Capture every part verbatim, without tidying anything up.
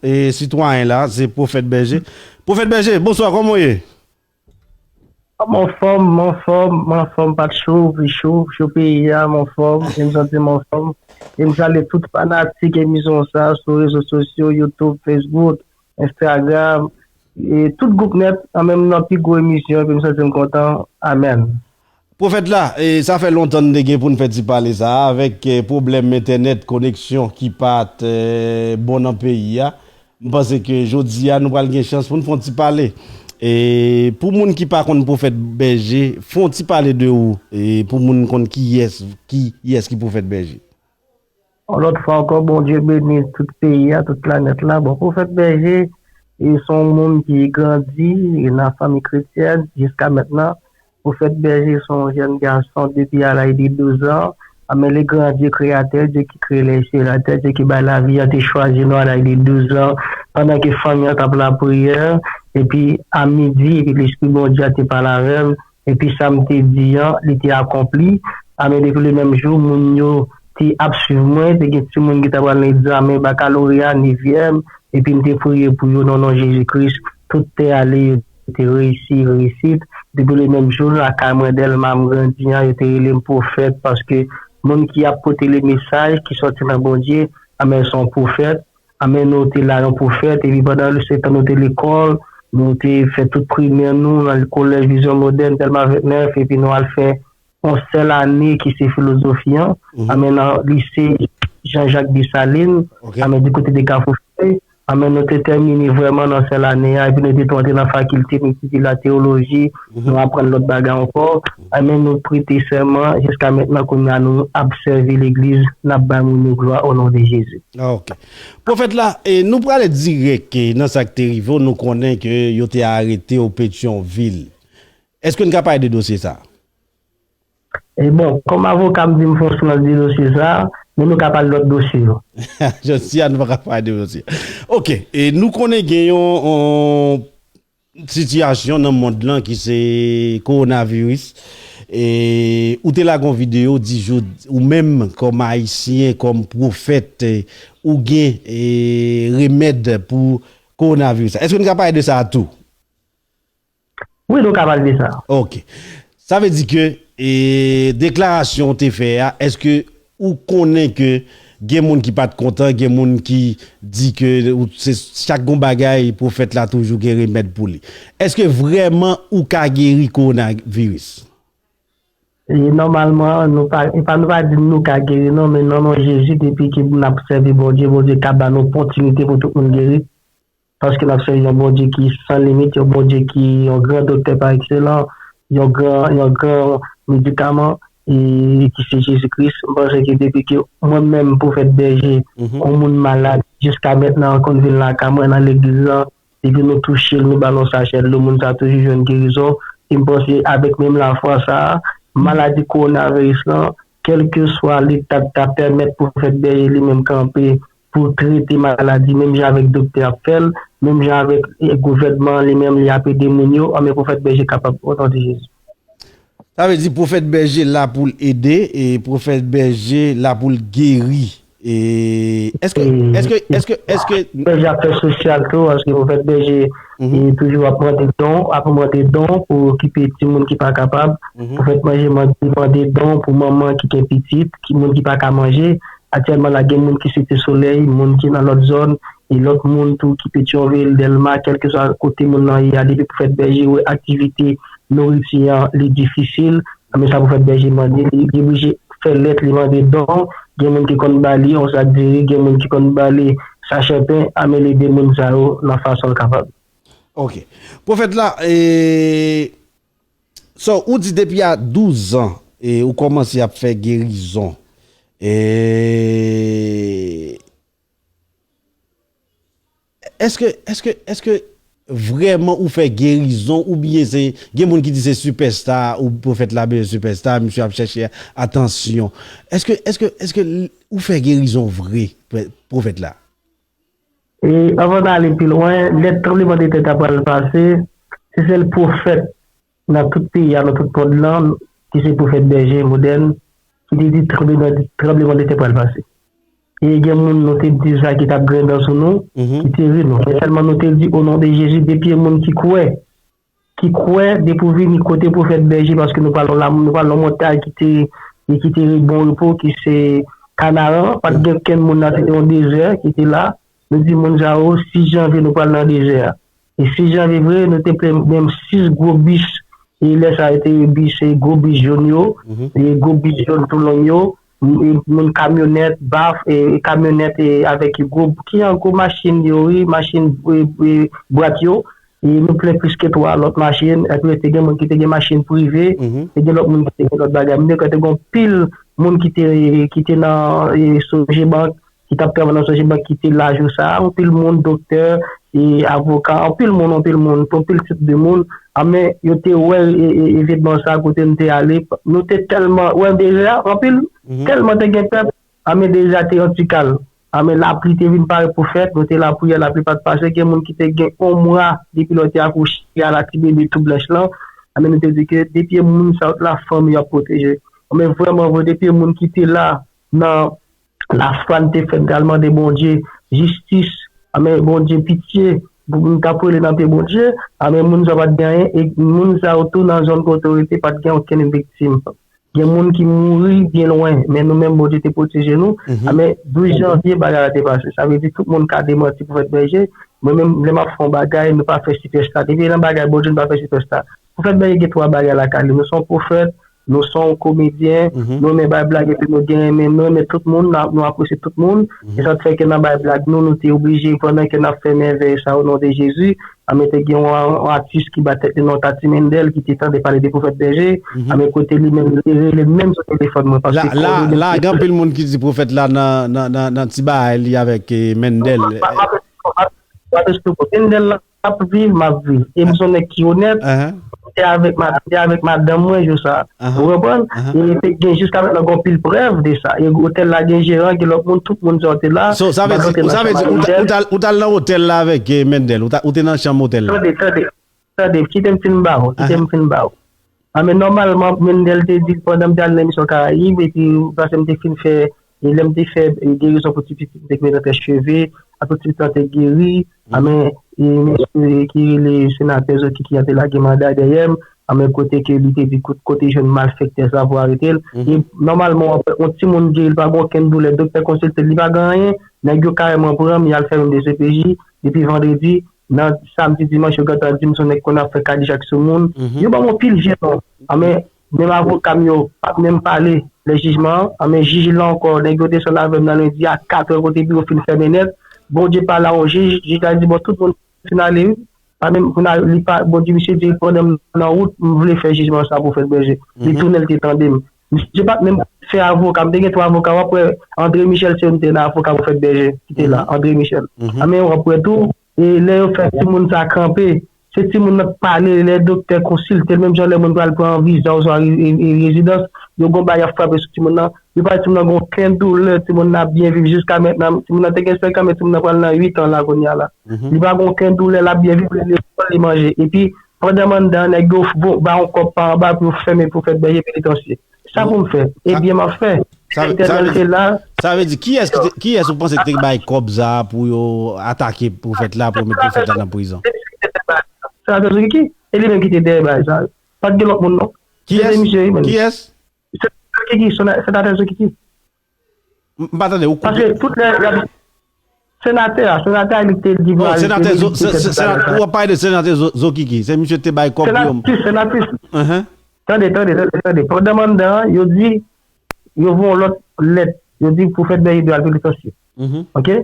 e, sitwayen la, se Pwofèt Bèje. Pwofèt Bèje, bonswa, kòman w ye? M anfòm, m anfòm, m anfòm, pa t cho, vi cho, cho peyi a, m anfòm, e m santi m anfòm. E m salye tout fanatik emisyon sa sou rezo sosyo, YouTube, Facebook, Instagram, e tout gwoup nèt, an menm nan pi gwo emisyon, epi m santi m kontan. Amèn. Pwofèt la, e, sa fè lontan n te gen pou n fè ti pale sa a, avèk e, pwoblèm entènèt, koneksyon ki pa t e, bon nan peyi a. M panse ke jodi a nou pral gen chans pou n fè yon ti pale. E, pou moun ki pa konn Pwofèt Bèje, fè yon ti pale de ou, e, pou moun konn kiyès, kiyès ki Pwofèt Bèje. Yon lòt fwa ankò, Bondye beni tout peyi a, tout planèt la. Bon, Pwofèt Bèje, e se yon moun ki grandi e nan fanmi kretyèn jiska mentnan. Pwofèt Bèje se yon jèn gason depi a laj de douz an. Amèn, li grandi Kreyatè, Dye ki kreye lè sye latè, Dye ki bay lavi a, te chwazi nou a laj de douz an, pandan ke fanmi an t ap lapriyè, epi a midi, epi Lespri Bondye a te pale avè l, epi sa m te di an, li te akonpli. Amèn, depi le menm jou, moun yo te ap swiv mwen, te gen timoun ki ta pral nan egzamen bakaloreya, nevyèm, epi m te priye pou yo nan non Jezi Kris. Tout te ale, yo te reyisi, reyisit. Depi le menm jou, lakay mwen Dèlma m grandi an, yo te rele m pwofèt, paske moun ki ap pote le mesaj ki sòti nan Bondye, amèn, se yon pwofèt. Amèn, nou te la yon pwofèt, epi pandan se tan nou te lekòl, nou te fè tout primè nou nan kolèj Vizyon Modèn, Dèlma vennèf, epi nou al fè yon sèl ane ki se filozofi an, amèn, nan lise Jean Jacques Dessalines, amèn, di kote de Kafou Fèy, amèn, nou te tèmine vrèman nan sèl ane a, epi nou te tou antre nan fakilte, nou etidye latewoloji, nou aprann lòt bagay ankò, amèn, nou prete sèman, jiska mentnan kounye a nou ap sèvi legliz, n ap bay moun yo glwa o non de Jezi. Ah, ok. Pwofèt la, e, nou prale dirèk e, nan sa k te rive w, nou konnen ke yo te arete w Petyonvil. Èske n ka pale de dosye sa? E bon, kòm avoka, m di m fè yon silans de dosye sa, men nou ka pale lòt dosye yo. Jodi a, nou pa ka pale de dosye. Ok, e nou konnen gen yon, yon sitiyasyon nan mond lan ki se kowonaviris. E ou te lage yon videyo di jou ou menm kòm ayisyen, kòm pwofèt, e, ou gen e, remèd pou kowonaviris la. Èske n ka pale de sa a tou? Wi, nou ka pale de sa. Ok. Sa vle di ke e, deklarasyon w te fè a, èske ou konnen ke gen moun ki pa t kontan, gen moun ki di ke ou- se chak gon bagay pwofèt la toujou gen remèd pou li. Èske vrèman ou ka geri kowonaviris? E nòmalman, nou pa, e pa nou pa di nou ka geri non, men nan non Jezi, depi ke n ap sèvi Bondye, Bondye ka ba nou opòtinite pou tout moun geri. Paske n ap sèvi yon Bondye ki san limit, yon Bondye ki yon gran doktè pa ekselans, yon gran, yon gran medikaman, e ki se Jezi Kris. M panse ke depi ke mwen menm, pwofèt Bèje, yon moun malad, jiska mentnan, konn vin lakay mwen nan legliz lan, depi nou touche l, nou ba l yon sachè dlo, moun sa toujou jwenn gerizon. E m panse avèk menm lafwa sa a, maladi kowonaviris lan, kèlkeswa leta ta pèmèt pwofèt Bèje li menm kanpe pou trete maladi, menm jan avèk doktè ap fè l, menm jan avèk e, gouvènman an li menm li ap ede moun yo, anben pwofèt Bèje kapab, o non de Jezi. Sa vle di pwofèt Bèje la pou l ede, e pwofèt Bèje la pou l geri. E èske, èske, èske, èske Bèje ap fè sosyal tou, paske pwofèt Bèje e toujou ap mande don, ap mande don pou okipe timoun ki pa kapab. Pwofèt Bèje mande, mande don pou manman ki gen pitit, ki moun ki pa ka manje. Aktyèlman la, gen moun ki Site Solèy, moun ki nan lòt zòn, e lòt moun tou ki Petyonvil, Dèlma, kèlkeswa kote moun nan ye a, depi pwofèt Bèje wè aktivite nouriti an, li difisil, men sa pwofèt Bèje mande, li, li oblije fè lèt, li mande don, gen moun ki konn ba li yon sak diri, gen moun ki konn ba li sachè pen, anben l ede moun sa yo nan fason l kapab. Ok. Pwofèt la, e, so, ou di depi a douz an, e, ou kòmanse ap fè gerizon. E, èske, èske, èske vrèman ou fè gerizon oubyen se, gen moun ki di se sipèsta, ou pwofèt la bezwen sipèsta, misye ap chèche atansyon. Èske, èske, èske ou fè gerizon vre, pwofèt la? E anvan n ale pi lwen, lè tranblemanntè ta pral pase, se sèl pwofèt nan tout peyi a, nan tout mond lan, ki se pwofèt Bèje Modèn, ki te di tranblemanntè pral pase. E gen moun nou te di sa ki t ap grenn dan sou nou, ki te ri nou. Men sèlman nou te di, o non de Jezi, depi e moun ki kwè, ki kwè, depi w vini kote Pwofèt Bèje, paske nou pral nan, nou pral nan montay ki te, e ki te bon repo, ki se Kanaran. Pa t gen okenn moun nan, se te yon dezè ki te la. Nou di moun sa yo, sis janvye, nou pral nan dezè a. E sis janvye vre, nou te plen menm sis gwo bis. E lè sa yo te bis, e gwo bis jòn yo, e gwo bis jòn tou long yo, e moun kamyonèt, baf, e kamyonèt, e avèk gwo, ki jan gwo machin yo, wi, machin, e, e, bwat yo. E nou plen plis ke twa lòt machin. Epi te gen moun ki te gen machin prive, te gen lòt moun ki te gen lòt bagay. Mwen te gen pil moun ki te, ki te nan, e, Sogebank, ki t ap travay nan Sogebank ki te la jou sa a, anpil moun, doktè, e avoka, anpil moun, anpil moun, anpil tip de moun. Anben, yo te wè e, e, evenman sa a kote m te ale. Nou te tèlman wè dezè a, anpil, tèlman te gen pèp, anben dezè a te anti kal. Anben lapli te vin parèt pou fèt, nou te lapriyè, lapli pa t pase, gen moun ki te gen yon mwa depi lè yo te akouche a la ti bebe tou blanch lan. Anben nou te di ke depi e moun sa yo t la, fanmi yo ap pwoteje. Anben vrèman vre, depi e moun ki te la nan lafwa n te fè, n t al mande Bondye jistis, anben Bondye pitye, pou n t ap rele nan pye Bondye, anben moun sa yo pa t gen anyen, e moun sa yo tou nan zòn kote yo rete pa t gen okenn viktim. Gen moun ki mouri byen lwen, men nou menm Bondye te pwoteje nou, anben douz janvye bagay la te pase. Sa vle di tout moun ka demanti Pwofèt Bèje, mwen menm lè m ap fè yon bagay, nou pa fè sipèsta. Depi nan bagay Bondye, nou pa fè sipèsta. Pwofèt Bèje gen twa bagay lakay li. Nou se yon pwofèt, nou se yon komedyen, nou renmen bay blag epi nou gen renmen, nou renmen tout moun, nou, nou apresye tout moun. E sa k fè ke nan bay blag nou, nou te oblije, pandan ke n ap fè mèvèy sa o non de Jezi, anben te gen yon, yon atis ki ba tèt li non Tati Mendel ki te tande pale de Pwofèt Bèje, anben kote li menm li te rele m menm sou telefòn mwen, paske la, la, gen anpil moun ki di pwofèt la nan, nan, nan, nan ti bagay li avèk, eh, Mendel. Mendel la ap viv, m ap viv. E m se yon nèg ki onèt. M te avèk ma-, m te avèk madanm mwen jou sa a. Ou konprann? E te gen jiska mentnan gen anpil prèv de sa. E otèl la gen jeran, gen lòt moun, tout moun sa yo te la. So, sa vle di, sa vle di, ou t-, ou t-, ou t-, ou t al nan otèl la avèk, eh, Mendel, ou t-, ou te nan chanm otèl la. Tande, tande, tande, kite m fin ba ou, kite m fin ba ou. Anben nòmalman, Mendel te di l pandan m te al nan emisyon Karayib, epi paske m te fin fè, e lè m te fè, e gerizon pou ti pitit, m te mete nan tèt cheve, a tout ti pitit lan te geri, anben, e mesye ki rele senatè Zokiki an te lage manda dèyè m, anben kote ke li te di kot-, kote jwenn malfektè sa pou arete l. E nòmalman, w ap wè yon timoun geri, li pa gen okenn doulè, doktè konsilte l, li pa gen anyen, nèg yo karèman pran m, y al fè m D C P J, depi vandredi, nan samdi, dimanch, yo gentan di m se yon nèg konn ap fè kadijak sou moun. Yo ban m yon pil vye non. Anben, menm avoka m yo pa t menm pale lè jijman an. Anben, jij la ankò, nèg yo desann avè m nan lendi a katrè kote biwo fin fèmen nèt. Bondye pale a yon jij, jij la di, bon, tout moun fin ale, wi. Pa menm, pou n al, li pa, Bondye, misye di, pandan m nan wout, m vle fè jijman sa Pwofèt Bèje. Li tounen, li te tande m. Misye pa t menm fè avoka, m te gen twa avoka, w ap wè André Michel se youn te nan avoka Pwofèt Bèje ki te la, André Michel. Anben w ap wè tou, e lè yo fè timoun sa kanpe, se timoun nan k pale, lè doktè konsilte l, menm jan lè moun pral pran viza oswa re-, e, e, rezidans, yo gon bagay y ap frape sou timoun nan, yo pale timoun nan gon okenn doulè, timoun nan ap byen viv jiska mentnan, timoun nan te gen senk an, men timoun nan pral nan uit an la kounye a la. Li pa gon okenn doulè, l ap byen viv, li lekòl, li manje. Epi, pandan m anndan an, nèg yo vo-, ba yon kòb pa anba pou yo fèmen Pwofèt Bèje Penitansye. Sa pou m fè? Ebyen, m ap fè. Sa, sa vle di, sa vle di, kiyès ki te, kiyès ou panse ki te bay kòb sa a pou yo atake pwofèt la, pou yo met pwofèt la nan prizon? Senatè Zokiki, e li menm ki te dèyè bagay sa yo. Pa t gen lòt moun, non. Kiyès? Se te misye, wi, men. Kiyès? Se Zokiki, sena-, senatè Zokiki. M, m pa tande, ou koupe. Paske tout lè, y ap, senatè a, senatè a, li te di pou arete li, li te fè tout bagay sa. Non, senatè Zo-, se, se, senatè, ou ap pale de senatè Zo-, Zokiki. Se misye te bay kòb pou yo. Senatus, senatus. Tande, tande, tande, tande. Pandan m anndan an, yo di, yo voye yon lòt lèt. Yo di Pwofèt Bèje dwe al penitansye. Oke?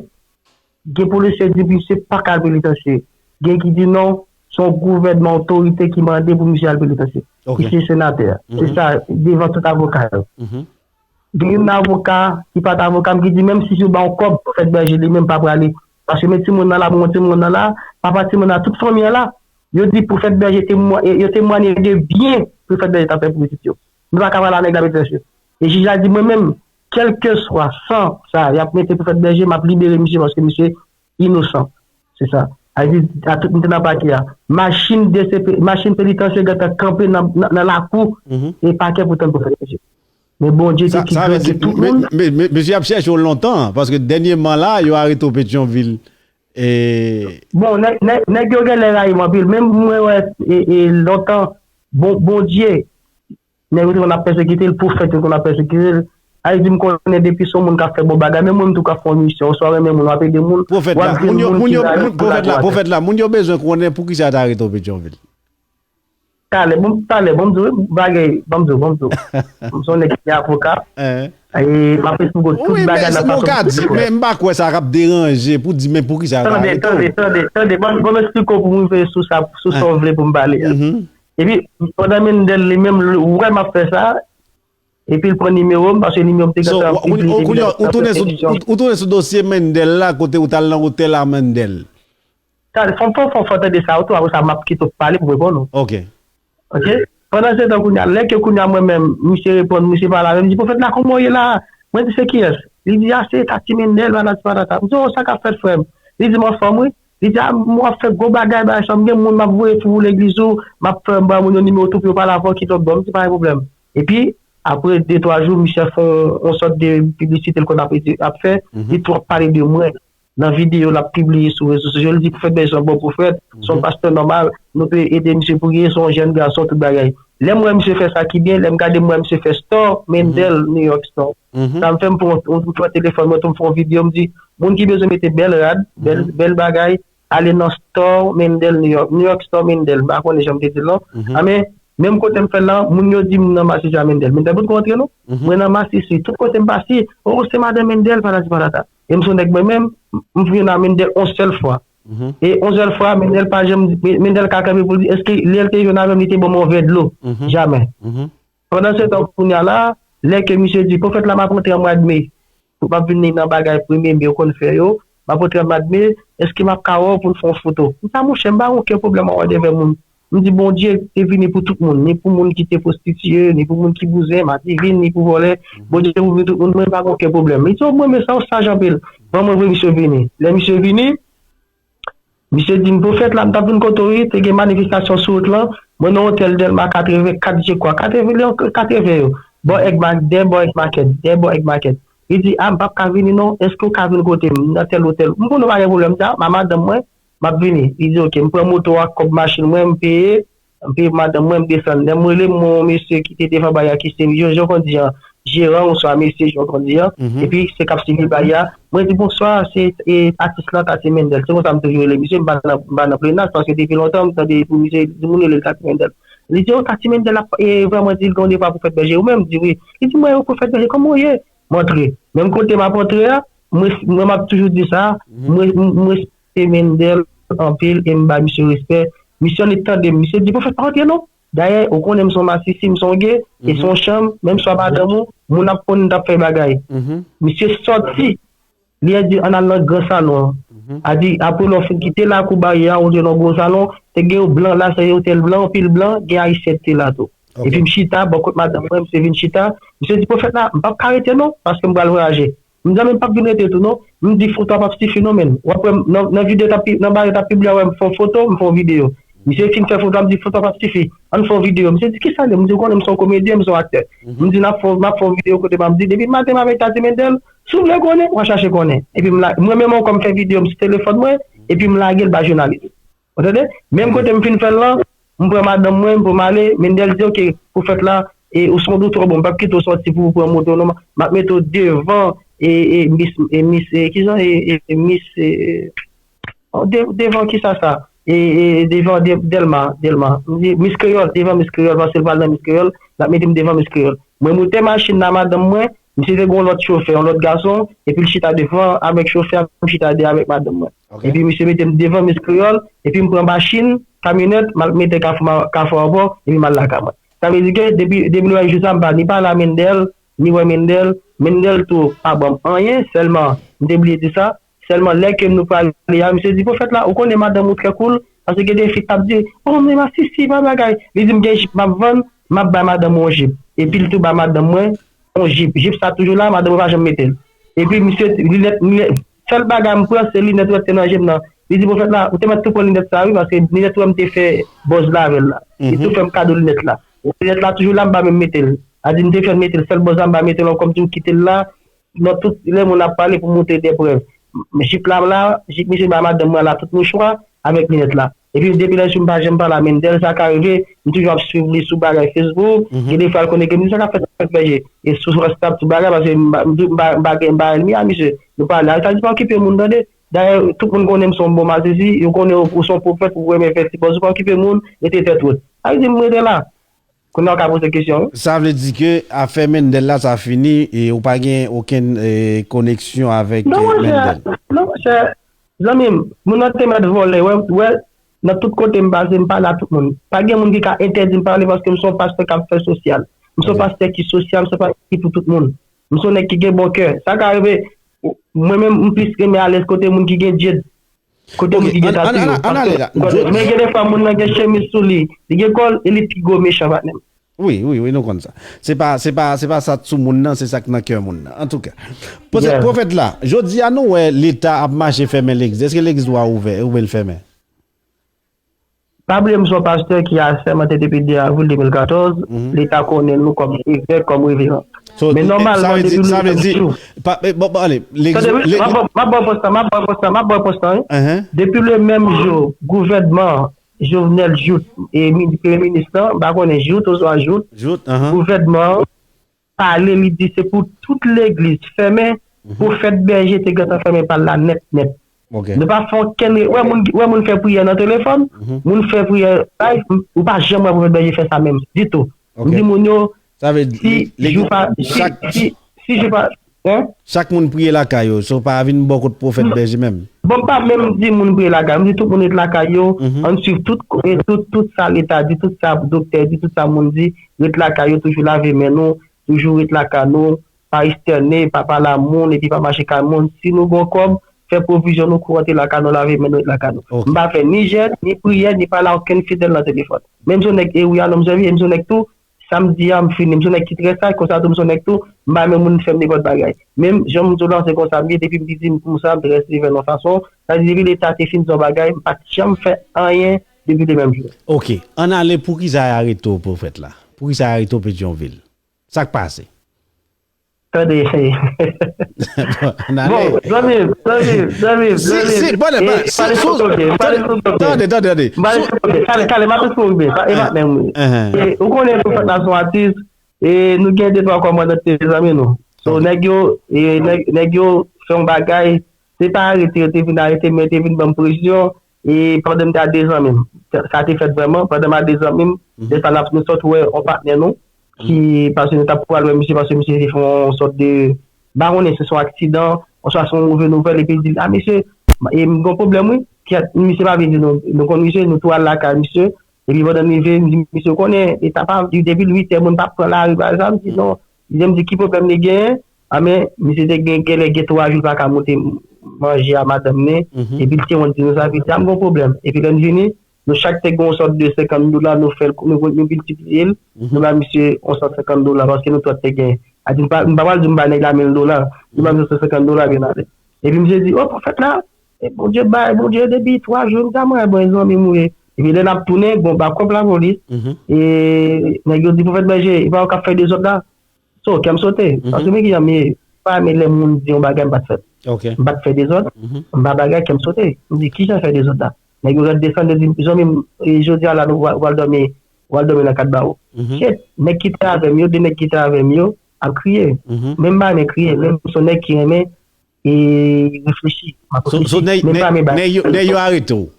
Gen polisye di misye pa ka al penitansye. Gen ki di non, se yon gouvènman otorite ki mande pou misye al penitansye. Ki se senatè a. Se sa, devan tout avoka yo. Gen youn nan avoka ki pa t avoka m ki di, menm si yo ba yon kòb, Pwofèt Bèje li menm pa prale. Paske men timoun nan la, bon timoun nan la, papa timoun nan, tout fanmi an la. Yo di Pwofèt Bèje temwa-, yo temwanye de byen Pwofèt Bèje t ap fè pou pitit yo. Nou pa ka pale a nèg la, mesye. E jij la di, mwen menm, kèlkeswa san sa y ap mete Pwofèt Bèje, m ap libere misye paske misye inosan. Se sa. A di, a tout moun te nan pake a. Machin D C P, machin penitansye gentan kanpe nan, nan, nan lakou e pakè pou tann Pwofèt Bèje. Men Bondye te ki grandi tout moun. Mesye ap chèche w lontan, paske dènyèman la, yo arete w Petyonvil. E... Bon, nèg yo genlè rayi m anpil. Menm mwen wè e, e lontan, bon, Bondye, nèg yo te konn ap pèsekite l, pwofèt yo konn ap pèsekite l. Ay di m konnen depi se yon moun k ap fè bon bagay, menm mwen m tou k ap fè yon misyon, oswa renmen moun, w ap ede moun, w ap jwenn moun ki rayi pou lagwa. Pwofèt la, pwofèt la, moun yo bezwen konnen poukisa yo ta arete w Petyonvil. Talè, bon, talè, bon, m di w, bagay, bon, m di w, bon, m di w. M se yon nèg ki avoka. E m ap esplike w tout bagay nan fason ki korèk. Men m pa kwè sa k ap deranje pou di men poukisa yo ta arete w. Tande, tande, tande, tande. Bon, bon, m esplike w pou m rive sou sa, sou sa w vle pou m pale a. Epi, pandan Mendel li menm, l wè m ap fè sa, epi l pran nimewo m, paske nimewo m te gentan pibliye. Ou tounen sou dosye Mendel la, kote ou t al nan otèl a Mendel. Tande, fò m fè w tande sa tou, apre sa m ap kite w pale pou m reponn ou. Ok. Ok? Pandan se tan kounye a, lè ke kounye a mwen menm, misye reponn, misye pale avè m, li di, pwofèt la, kòman w ye la? Mwen di, se kiyès? Li di, a, se Tati Mendel, patati patata. M di, o, sa k ap fèt, frè m? Li di m anfòm, wi. Li di, a, m ap fè gwo bagay, bagay sa, m gen moun m ap voye sou legliz ou, m ap fè, m ba moun yo nimewo tou pou yo pale avè w, kite w bò. M di, pa gen pwoblèm. Epi, apre de, twa jou, misye fè yon, yon sòt de piblisite l konn ap, ap fè, li tou ap pale de mwen. Nan videyo l ap pibliye sou rezo sosyo, li di, pwofèt Bèl se yon bon pwofèt, se yon pastè nòmal, nou te ede misye priye, se yon jèn gason, tout bagay. Lè m wè misye fè sa ki byen, lè m gade m wè misye fè store, Mendel, New York Store. Sa m fè, m pran, m pran telefòn mwen tou, m fè yon videyo, m di, moun ki bezwen mete bèl rad, bèl, bèl bagay, ale nan store Mendel, New York, New York Store Mendel, m pa konnen jan m te di l non. Anben, menm kote m fè l lan, moun yo di m nan Masisi a Mendel. Mendel potko antre non. Mwen nan Masisi, tout kote m pase, o, se madan Mendel, patati patata. E m se yon nèg mwen menm, m vin a Mendel yon sèl fwa. E yon sèl fwa, Mendel pa janm, Mendel ka kanpe pou l di, èske lè l te jwenn avè m, li te ban m yon vè dlo? Jamè. Pandan se tan, kounye a la, lè ke misye di, pwofèt la, m ap rantre an mwa de me. M ap vin nan bagay premye me yo konn fè yo. M ap rantre an mwa de me, èske m ap ka wè w pou n fè yon foto? M di, a monchè, m pa gen okenn pwoblèm a wè w devè moun. M di, Bondye te vini pou tout moun, ni pou moun ki te pwostitiye, ni pou moun ki bouzen, madivin, ni pou vòlè. Bondye te pou vini tout moun, mwen pa gen okenn pwoblèm. Li di, o, mwen renmen sa, w saj anpil. Ban mwen voye misye vini. Lè misye vini, misye di m, pwofèt la, m t ap vin kote w wi, te gen manifestasyon sou wout lan, mwen nan otèl Dèlma katreven kat, je kwa, katreven, katreven yo, bò Egg Market, dèyè bò Egg Market, dèyè bò Egg Market. Li di, a, m p ap ka vini non, èske w ka vin kote m, nan tèl otèl? M konnen w pa gen pwoblèm, m di, a, m a madanm mwen, m ap vini. Li di, oke, m pran moto a, kòb machin mwen, m peye, m peye pou madanm mwen, m desann. Lè m rele, m wè yon mesye ki te devan bagay la, ki se Jean, Jean Condian, jeran, oswa mesye Jean Condian, epi se k ap sivi bagay la. Mwen di, bonswa, se, e, atis lan, Tati Mendel. Se konsa m toujou rele misye, m pa nan, m pa nan plenaj, paske depi lontan, m tande pou misye, di moun rele l Tati Mendel. Li di, o, Tati Mendel ap, e, vrèman di l gen yon devwa pou fèt bèje. Ou menm, m di, wi. Li di, mwen, yo pou fèt bèje, kòman w ye? M antre. Menm kote m ap antre a, mwen, mwen m ap toujou di sa, mwen, mwen respekte Mendel anpil e m ba misye respè. Misye annik tande m. Misye di, pwofèt pa antre non. Dayè, ou konnen m se yon masisi, m se yon ge, e se yon chanm, menm si w a madanm ou, moun ap konn n t ap fè bagay. Misye sòti, li di, ann al nan gran salon an. A di, apre lè w fin kite lakou baryè a, ou te nan gwo salon, te gen yon blan la, se yon otèl blan, anpil blan, gen ayisyen ki te la tou. Epi m chita, bò kot madanm mwen, misye vin chita, misye di, pwofèt la, m p ap ka rete non, paske m pral vwayaje. M di, men m p ap vin rete tou non. M di, foto a p ap sifi non, menn. W ap wè m nan, nan videyo t ap pi-, nan bagay t ap pibliye a, wè m fè yon foto, m fè yon videyo. Misye fin fè foto a, m di, foto a p ap sifi. Ann fè yon videyo. Misye di, kisa l ye? M di, ou konnen m se yon komedyen, m se yon aktè. M di, n ap fè, m ap fè yon videyo kote m ap di, depi maten m avèk Tati Mendel, si w vle konnen, w a chache konnen. Epi m la, mwen menm ankò m fè videyo m sou telefòn mwen, epi m lage l ba jounalis. Ou tande? Menm kote m fin fè l lan, m pran madanm mwen, m pou m ale, Mendel di, oke, pou fèt la, e ou se yon doktè, bon, m p ap kite w sòti pou ou pran moto non, m ap mete w devan, e, e, mis, e, mis, e, kijan, e, e, mis, e, de-, devan kisa sa? E, e, devan de-, Dèlma, Dèlma. M di, Mis Kreyòl, devan Mis Kreyòl, paske l pral nan Mis Kreyòl, l ap mete m devan Mis Kreyòl. Mwen moute machin nan madanm mwen, misye te gen yon lòt chofè, yon lòt gason, epi l chita devan avèk chofè a, m chita de avèk madanm mwen. Epi misye mete m devan Mis Kreyòl, epi m pran machin, kamyonèt, m al mete Kafou Ma-, Kafou Aewopò, epi m al lakay mwen. Sa vle di ke depi, depi lè jou sa, m pa ni pale a Mendel, ni wè Mendel. Mendel tou pa ban m anyen, sèlman, m te bliye di sa, sèlman lè ke nou prale a, misye di, pwofèt la, ou konnen madanm ou trè koul, paske gen de fi k ap di, o, men masisi, pa bagay. Li di m gen jip m ap vann, m ap bay madanm ou yon jip. Epi l tou bay madanm mwen yon jip. Jip sa toujou la, madanm mwen pa janm mete l. Epi misye, linèt, linèt, sèl bagay m pran, se linèt ou wè te nan je m nan. Li di, pwofèt la, ou te mèt tou pran linèt sa wi, paske linèt ou wè m te fè buzz la avè l la. Li tou fè m kado linèt la. Linèt la toujou la, m pa menm mete l. Sa di m te fè l mete l sèl bò sa, m pa mete l ankò, m di m kite l la. Nan tout lè moun ap pale pou montre de prèv. Jip la la, jip misye bay madanm mwen la tout mouchwa avèk linèt la. Epi depi lè si m pa janm pale a Mendel, sa ka rive, m toujou ap swiv li sou bagay Facebook, gen de fwa l konnen ke m di sa k ap fèt avèk Bèje. E sou WhatsApp, tout bagay, paske m pa, m pa, m pa gen, m pa ènmi a misye. Nou pale, sa di pa okipe moun tande. Dayè, tout moun konnen m se yon bon masisi, yo konnen ou, ou se yon pwofèt, ou renmen fè ti bòz, ou pa okipe moun, rete tèt wòt. Sa vle di m rete la. Kounye a w ka poze kesyon wi. Sa vle di ke afè Mendel la sa fini e ou pa gen okenn e, koneksyon avèk Non, e, monchè, Mendel? Non, monchè, zanmi m, moun nan te mèt vòlè, wè, wè, nan tout kote m pase, m pale a tout moun. Pa gen moun ki ka entèdi m pale paske m se yon pastè k ap fè sosyal. M se yon pastè ki sosyal, m se yon pastè ki pou tout moun. M se yon nèg ki gen bon kè. Sa ka rive, mwen menm, m plis renmen alèz kote moun ki gen djed. Kote moun ki gen tatouyo. Paske, men gen de fwa moun nan gen chemiz sou li, li gen kòl, e li pi gwo mechan patnè m. Wi, wi, wi, nou konn sa. Se pa, se pa, se pa sa k sou moun nan, se sa k nan kè moun nan. Antouka, pwofèt la, jodi a nou wè Leta ap mache fèmen legliz. Èske legliz dwe ouvè oubyen l fèmen? Pa bliye m se yon pastè ki a sèmante depi de avril de mil katòz, Leta konnen nou kòm evèk, kòm reveran. Men nòmalman depi le menm jou. Tande wi, m ap ba w pòs la, m ap ba w pòs la, m ap ba w pòs la, m ap ba w pòs la wi. Depi le menm jou gouvènman Jovenel jout e premye minis lan, m pa konnen jout oswa jout, gouvènman pale, li di se pou tout legliz fèmen. Pwofèt Bèje te gentan fèmen pa l la nèt nèt. Nou pa fè okenn, wè moun, wè moun fè priyè nan telefòn, moun fè priyè live, ou pa janm wè Pwofèt Bèje fè sa menm ditou. M di moun yo, si jou pa, si, si, si jou pa, hein? Chak moun priye lakay yo, so pa vin bò kot Pwofèt Bèje menm. Bon, m pa menm di moun priye lakay yo, m di tout moun ret lakay yo, ann swiv tout, tout, tout sa Leta di, tout sa doktè di, tout sa moun di, ret lakay yo, toujou lave men nou, toujou ret lakay nou, pa estène, pa pale a moun, epi pa mache kay moun. Si nou gen kòb, fè pwovizyon nou, kouri antre lakay nou, lave men nou, ret lakay nou. M pa fè ni jèn, ni priyè, ni pale a okenn fidèl nan telefòn. Menm si yon nèg e wi a non m sèvi, e m si yon nèg tou, sa m di a m fini, m si yon nèg ki trè saj, konsa tou m si yon nèg tou, m pa renmen moun fè m nenpòt bagay. Menm jan m di w lan se konsa m ye, depi m piti m konsa, m trè sevè nan fason, sa di depi Leta te fin di yon bagay, m pa t janm fè anyen depi le menm jou. Ok, ann ale, poukisa y arete w pwofèt la? Poukisa y arete w Petyonvil? Sa k pase? Tande. Bon, zanmi m, zanmi m, zanmi m, zanmi m. Tande, tande, tande. Kale, kale, m ap eksplike w byen. E patnè m wi. E, ou konnen pwofèt la se yon atis, e nou gen de twa kòmandan te zanmi nou. So, nèg yo, e, nèg, nèg yo fè yon bagay, se pa arete yo te vin arete, men yo te vin ban m presyon, e pandan m te a de zanmi m. Sa te fèt vrèman, pandan m a de zanmi m, de sa n ap, nou sot wè yon patnè nou, ki, paske nou t ap pral wè misye, paske misye te fè yon sòt de, m pa konnen si se yon aksidan, oswa se yon move nouvèl, epi l di, a, mesye, e m gen yon pwoblèm wi, kèt, misye pa vle di nou, nou konn misye, nou tou al lakay misye, epi pandan n rive, m di, misye, ou konnen, e ta pa, depi l uit è, moun p ap pran lari, pa egzanp, m di, non, li di, m di, ki pwoblèm li genyen, a, men, misye te gen, genlè gen twa jou, l pa ka monte manje a madanm ni, epi l te wont di nou sa, epi l di, a, m gen yon pwoblèm, epi lè n vini, nou chak te gen yon sòt de senkant dola, nou fè l, nou, nou miltipliye l, nou ba misye yon san senkant dola, paske nou tout te gen. A di, m pa, m pa pral di m ba nèg la mil dola, nou ba misye san senkant dola, byen ale. Epi misye di, o, pwofèt la, e Bondye bay, Bondye depi twa jou, m ta mwen, bon, zanmi m ou ye. Epi lè n ap tounen, bon, ba kòb lapolis, e nèg yo di, pwofèt Bèje, e pa ou k ap fè dezòd la? So, kè m sote. Paske men kijan m ye, m pa renmen lè moun di yon bagay m pa t fè. M pa t fè dezòd, m pa bagay, kè m sote. M di, kijan fè dezòd la? Nèg yo ret desann, yo di, zanmi m, e jodi a la, nou pral, pral dòmi, pral dòmi nan kat bawo. Shit, nèg ki te avè m yo, de nèg ki te avè m yo, ap kriye. Men m pa renmen kriye, men m se yon nèg ki renmen e reflechi. M ap reflechi, men m pa renmen bay. Nèg yo arete w?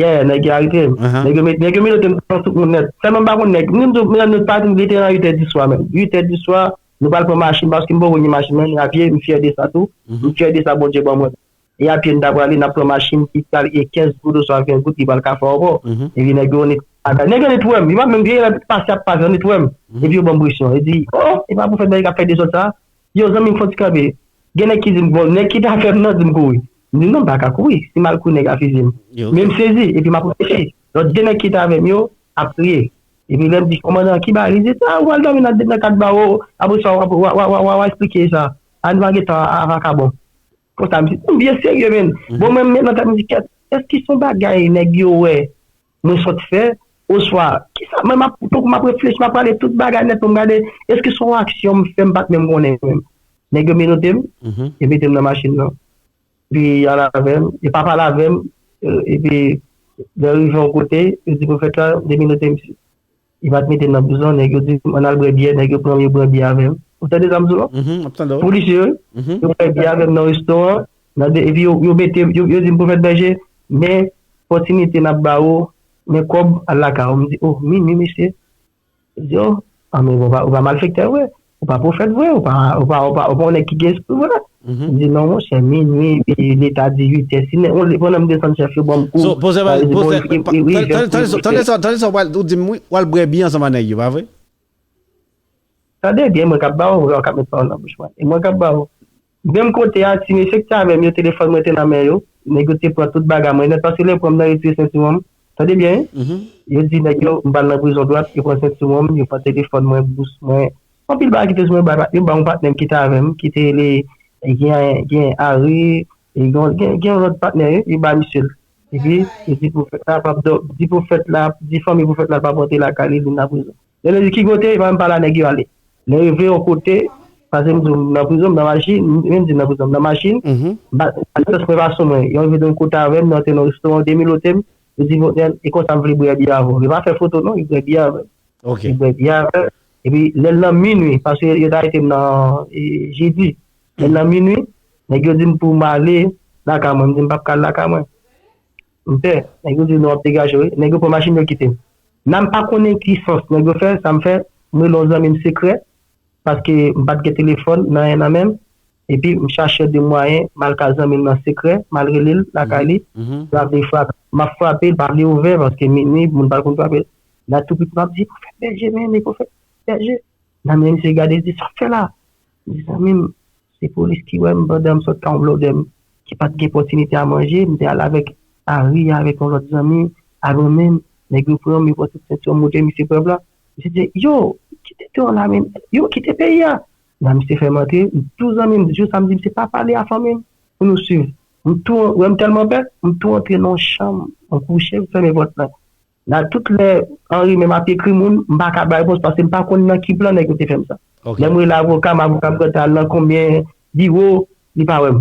Yeah, nèg yo arete m. Nèg yo met, nèg yo mete m devan tout moun nèt. Sèlman m pa konn nèg. M di w, nou pati, m rete nan uit è di swa menm. Uit è di swa, nou pral pran machin, paske m poko gen machin mwen, men a pye, m fyè de sa tou. M fyè de sa Bondye ban mwen. E a pye n ta prale, n ap pran machin, ki pral gen kenz goud oswa ven goud, ki pral ka fè ankò. Epi nèg yo nèt, nèg yo nèt wè m, yo pa menm gen lè pase ap pase, yo nèt wè m. Epi yo ban m presyon. Yo di, o, e pa pwofèt Bèje k ap fè dezòd sa? Yo, zanmi m, fò ti kanpe. Gen nèg ki di m, bon, nèg ki ta fè m nan di m kouri. M di, non, m pa ka kouri. Si m al kouri, nèg a fiziye m. Men m sezi, epi m ap reflechi. Lòt de nèg ki te avè m yo ap kriye. Epi lè m di, kòmandan, ki bagay? Li di, a, ou al dòmi nan, nan kat bawo, apre sa, w a, w a, w a eksplike sa. A, nou pa gen tan a, a vakabon. Konsa, m di, m byen serye, menn. Bon, mwen, men nan tèt, m di, kèt, èske se yon bagay nèg yo wè mwen sot fè? Oswa, kisa, mwen, m ap, tankou m ap reflechi, m ap gade tout bagay nèt pou m gade, èske se yon aksyon m fè, m pa t menm konnen menm. Nèg yo menote m, yo mete m nan machin nan. Epi y al avè m, yo pa pale avè m, epi lè yo rive yon kote, yo di pwofèt la, yo menote misye. Yo pa t mete m nan prizon, nèg yo di m ann al bwè byè, nèg yo pran m, yo bwè byè avè m. Ou tande sa m di w lan? Polisye yo, yo bwè byè avè m nan restoran, nan de, epi yo, yo mete, yo, yo di m, pwofèt Bèje, men pòtinite n ap ba ou, men kòb, al lakay ou. M di, oh, minui, mesye. Yo di, oh, ah, men ou pa, ou pa malfektè vre, ou pa pwofèt vre, ou pa, ou pa, ou pa, ou pa yon nèg ki gen espri vre. M di, non, monchè, minui, epi leta di uit è, si nèg, on, pandan m desann chèf yo ban m kou, So, poze, sa vle di, bon, poze, li, li, li, tande, tande, tande, tande sa, tande sa, w al, ou di m, wi, w al bwè byè ansanm ak nèg yo, pa vre? Tande byen, mwen k ap ba w, w k ap met pawòl nan bouch mwen. E mwen k ap ba w. Menm kote a, ti mesye ki te avè m yo, telefòn mwen te nan men yo. Nèg yo te pran tout bagay mwen nèt, paske lè yo pran m nan retire sentiwon m. Tande byen, wi. Yo di nèg yo, m pral nan prizon dwat, yo pran sentiwon m, yo pran telefòn mwen, bous mwen. Anpil bagay ki te sou mwen, yo ba yon patnè m ki te avè m, ki te rele, gen, gen Ari, e gen, gen, gen yon lòt patnè, yo, yo ba misye l. Epi, yo di pwofèt la p ap dò-, di pwofèt la, di fanmi pwofèt la p ap rantre lakay li, li nan prizon. Lè yo di ki kote, yo pa menm pale a nèg yo ale. Lè yo rive yon kote, paske m di w, m nan prizon, m nan machin, m menm di m nan prizon, m nan machin, m pa, m pa gen chans mwen pa sou mwen. Yo rive nan kote avè m, nou antre nan restoran, yo demenote m, yo di, bon, e konsa m vle bwè byè avè w. Yo pa fè foto non, yo bwè byè avè m. Yo bwè byè avè m. Epi, lè l nan minui, paske yo te arete m nan, e, jedi. Lè l nan minui, nèg yo di m pou m ale lakay mwen. M di m p ap ka al lakay mwen. M pè. Nèg yo di non, w ap degaje w, wi. Nèg yo pran machin yo kite m. Nan m pa konnen ki sans nèg yo fè, sa m fè, m rele yon zanmi m sekrè, paske m pa t gen telefòn, nan anyen nan men m. Epi m chache de mwayen, m al ka zanmi m nan sekrè, m al rele l lakay li, m ap frape, m ap frape, l pa vle ouvè, paske minui, moun pa konn frape. Nan tou piti, m ap di, pwofèt Bèje, men, men, pwofèt Bèje. Nan men misye gade, di, sa w fè la? M di, zanmi m, se polis ki wè m pandan m sot ka yon blòdè m ki pa t gen pòtinite a manje, m te al avèk Ari, avèk yon lòt zanmi, al menm, nèg yo pran m, yo pran tout sentiwon m, montre misye prèv la. Misye di, yo, kite deyò la, men, yo, kite peyi a. Nan misye fè m antre, m tou zanmi m, jou sa m di, misye pa pale a fanmi m, pou nou swiv. M tou, wè m tèlman pè, m tou antre nan yon chanm, m kouche, m fèmen pòt la. Nan tout lè Henry menm ap ekri moun, m pa ka bay repons paske m pa konn nan ki plan nèg yo te fè m sa. Lè m rele avoka m, avoka m gentan al nan konbyen biwo, li pa wè m.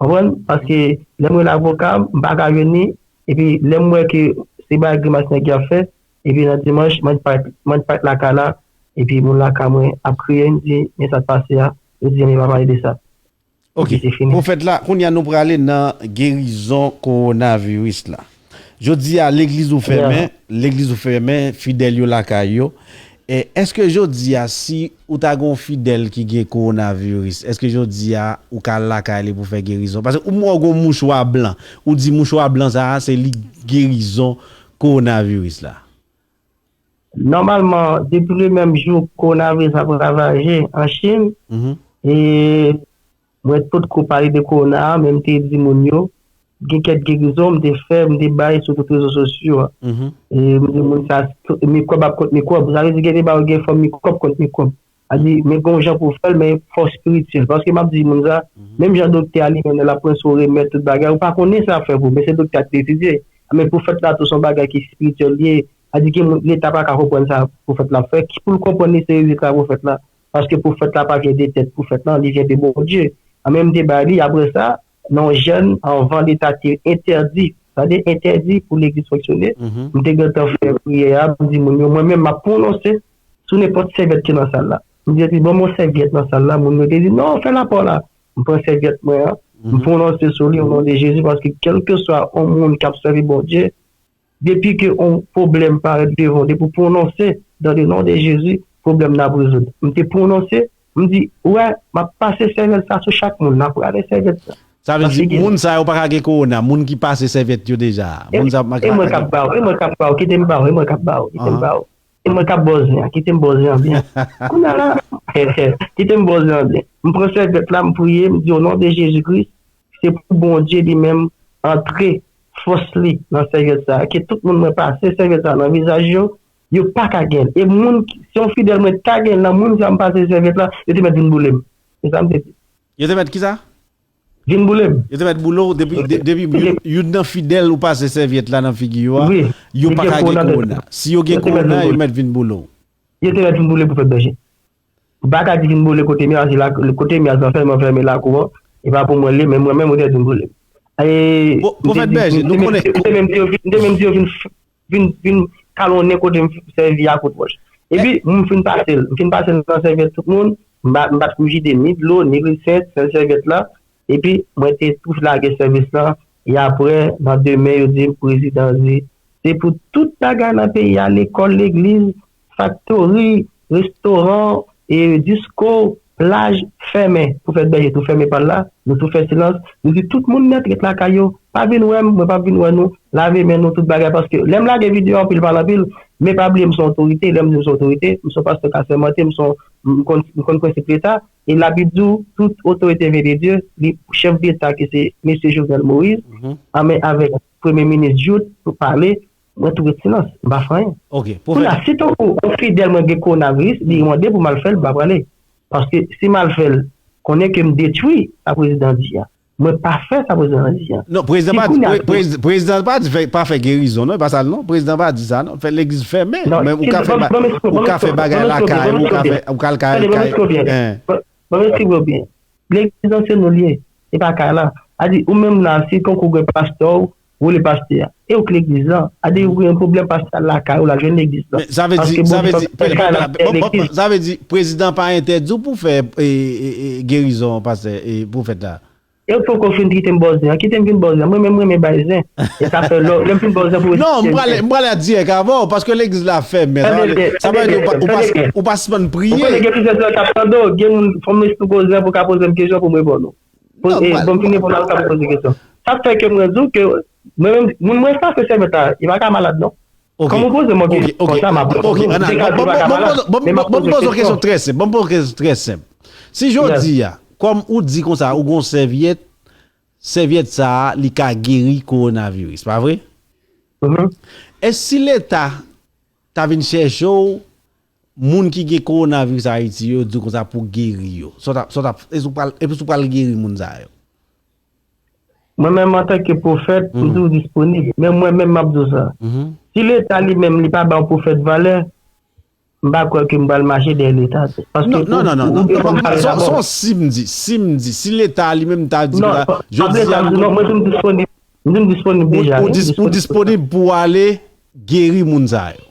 Konprann? Paske lè m rele avoka m, m pa ka jwenn li. Epi lè m wè ke se bagay grimas nèg yo ap fè, epi nan dimanch, mwen t parèt, mwen t parèt lakay la, epi moun lakay mwen ap kriye, m di, men sa k pase a? Yo di, men pa pale de sa. Ok. Epi se fini. Pwofèt la, kounye a nou prale nan gerizon kowonaviris la. Jodi a, legliz ou fèmen, legliz ou fèmen, fidèl yo lakay yo. E èske jodi a, si ou ta gen yon fidèl ki gen kowonaviris, èske jodi a ou ka al lakay li pou fè gerizon? Paske ou mwen w gen mouchwa blan. Ou di mouchwa blan sa a, se li gerizon kowonaviris la. Nòmalman, depi le menm jou kowonaviris ap ravaje an Chin, e mwen potko pale de kowona a, men m te di moun yo, gen kèk gerizon m te fè, m te bay sou tout rezo sosyo a. E m di moun sa, mikwòb ap kont mikwòb. Sa vle di gen de bagay ou gen fòm mikwòb kont mikwòb. Sa di, men gen yon jan pou w fè l, men fò espirityèl. Paske m ap di moun sa, menm jan doktè a li menm, lè l ap pran sou remèd, tout bagay, ou pa konnen sa ap fè pou ou, men se doktè a ki te etidye. Men pwofèt la tou se yon bagay ki espirityèl li ye. Sa di gen moun, Leta pa ka konprann sa pwofèt la ap fè. Ki pou l konprann li se rezilta pwofèt la. Paske pwofèt la pa vyen de tèt pwofèt lan, li vyen de Bondye. An menm te bay li, apre sa, nan yon jèn, anvan Leta te entèdi, tande, entèdi pou legliz fonksyone, m te gentan fè priyè a, m di moun yo, mwen menm, m ap pwononse sou nenpòt sèvyèt ki nan sal la. M di, epi ban m yon sèvyèt nan sal la, moun yo te di, non, fè lapò la. M pran sèvyèt mwen an, m pwononse sou li, o non de Jezi, paske kèlkeswa yon moun k ap sèvi Bondye, depi ke yon pwoblèm parèt devan w, depi w pwononse, dans le nom de Jésus, pwoblèm nan ap rezoud. M te pwononse, m di, wè, m ap pase sèvyèt sa sou chak moun, n ap rale sèvyèt sa. Sa vle di, moun sa yo pa ka gen kowona, moun ki pase sèvyèt yo deja a. Moun sa yo pa ka gen. E mwen k ap ba w, e mwen k ap ba w, kite m ba w, e mwen k ap ba w, kite m ba w. E mwen k ap ba w zen an, kite m ba w zen an byen. Kounye a la, kite m ba w zen an byen. M pran sèvyèt la, m priye, m di, o non de Jezi Kris, se pou Bondye li menm antre fòs li nan sèvyèt sa a. Ke tout moun mwen pase sèvyèt sa a nan vizaj yo, yo pa ka gen l. E moun ki, se yon fidèl mwen ta gen l nan moun sa a m pase sèvyèt la, yo te mèt vin boule m. Se sa m te di. Yo te mèt kisa? Vin boule m. Yo te mèt boule w depi, de- depi youn, youn nan fidèl ou pase sèvyèt la nan figi yo a, yo pa ka gen kowona. Si yo gen kowona, yo mèt vin boule w. Yo te mèt vin boule pwofèt Bèje. Ou pa ka di vin boule kote m ye, paske la, kote m ye, anfèmen, anfèmen lakou an. E pa pou mwen li, men mwen menm, ou te vin boule m. E, Pwofèt Bèje, nou konnen. M te menm di yo vin, m te menm di yo vin, vin, vin kalonnen kote m sèvi a kout wòch. Epi, m fin pase l, m fin pase l nan sèvyèt tout moun, m pa, m pa t vide ni dlo, ni glisèt, sèl sèvyèt la. Epi, mwen te tou lage sèvis lan. E apre, nan demen, yo di m, prezidan di, se pou tout bagay nan peyi a, lekòl, legliz, faktori, restoran, e disko, plaj, fèmen. Pwofèt Bèje tou fèmen pa l la. Nou tou fè silans. Nou di tout moun nèt ret lakay yo. Pa vin wè m, mwen p ap vin wè nou. Lave men nou, tout bagay. Paske lè m lage videyo, anpil pale anpil. Men pa bliye, m se yon otorite. Lè m di m se yon otorite, m se yon pastè k asèmante, m se yon, m konn, m konn prensip Leta. E Labib di w, tout otorite vyen de Dye, li, chèf deta ki se mesye Jovenel Moïse, anmen avèk premye minis Jouthe pou pale, mwen tou ret silans, m pa fè anyen. Kounye a, si tankou yon fidèl mwen gen kowonaviris, li mande pou m al fè l, m pa prale. Paske si m al fè l, konnen ke m detwi sa prezidan di a. Mwen pa fè sa prezidan di a. Non, prezidan pa di, pre- prezidan pa di fè, pa fè gerizon, non, e pa sa l, non. Prezidan pa di sa, non. Fè legliz fèmen. Men ou ka fè, ou ka fè bagay lakay ou, ou ka fè, ou ka al kay. Tande, ban m eksplike w byen. Ban m eksplike w byen. Legliz an se nou l ye, e pa kay la. A di, ou menm la, si tankou gen pastè w, ou rele pastè a. E ou k legliz lan. A di, ou gen yon pwoblèm, pastè a lakay ou, l al jwenn legliz lan. Men sa vle di, sa vle di, sa vle di, prezidan pa entèdi w pou fè, e, e, e, gerizon, pastè, e, pwofèt la. E ou poko fin kite m bò zen an. Kite m vin bò zen an. Mwen menm, mwen renmen bay zen. E sa fè lè, lè m fin bò zen pou Non, m prale, m prale dirèk avè w, paske legliz la fèmen. Sa vle di, sa vle di ou pa, ou pa, ou pa sispann priye. Ou konnen gen plizyè zòn k ap tande w, gen moun, fò m esplike w zen pou w ka poze m kesyon pou m reponn ou. Poze, bon, m fin reponn ou, sa pou poze kesyon. Sa fè ke mwen di w ke mwen menm, moun mwen sa se sèvyèt la, li pa ka malad non. Kòm ou poze mwen kesyon konsa, m ap reponn ou. M te ka di w pa ka malad, men m ap poze w kesyon. Kesyon trè senp. Ban m poze w kesyon trè senp. Si jodi a, kòm ou di konsa, ou gon sèvyèt, sèvyèt sa a, li ka geri kowonaviris, pa vre? Èske si Leta ta vin chèche w, moun ki gen kowonaviris Ayiti yo, di w konsa pou geri yo? Sa w t ap, sa w t ap, èske w pral, epi si w pral geri moun sa yo? Mwen menm, antanke pwofèt, m toujou disponib. Men mwen menm, m ap di w sa. Si Leta li menm, li pa ba yon pwofèt valè, m pa kwè ke m pral mache dèyè Leta. Paske non, non, non, non, non, non, non, non, se yon si m di, si m di, si Leta li menm ta di konsa, jodi a, non, mwen tou m disponib, m tou m disponib deja, wi, m disponib pou ale geri moun sa yo.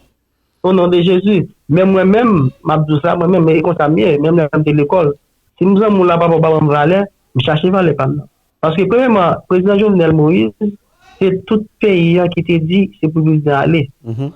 O non de Jezi. Men mwen menm, m ap di w sa, mwen menm, e konsa m ye, menm lè m te lekòl. Si m zanmi w la, papa w pa ban m valè, m chache valè pa m nan. Paske premyèman, prezidan Jovenel Moïse, se tout peyi an ki te di se pou prezidan ale.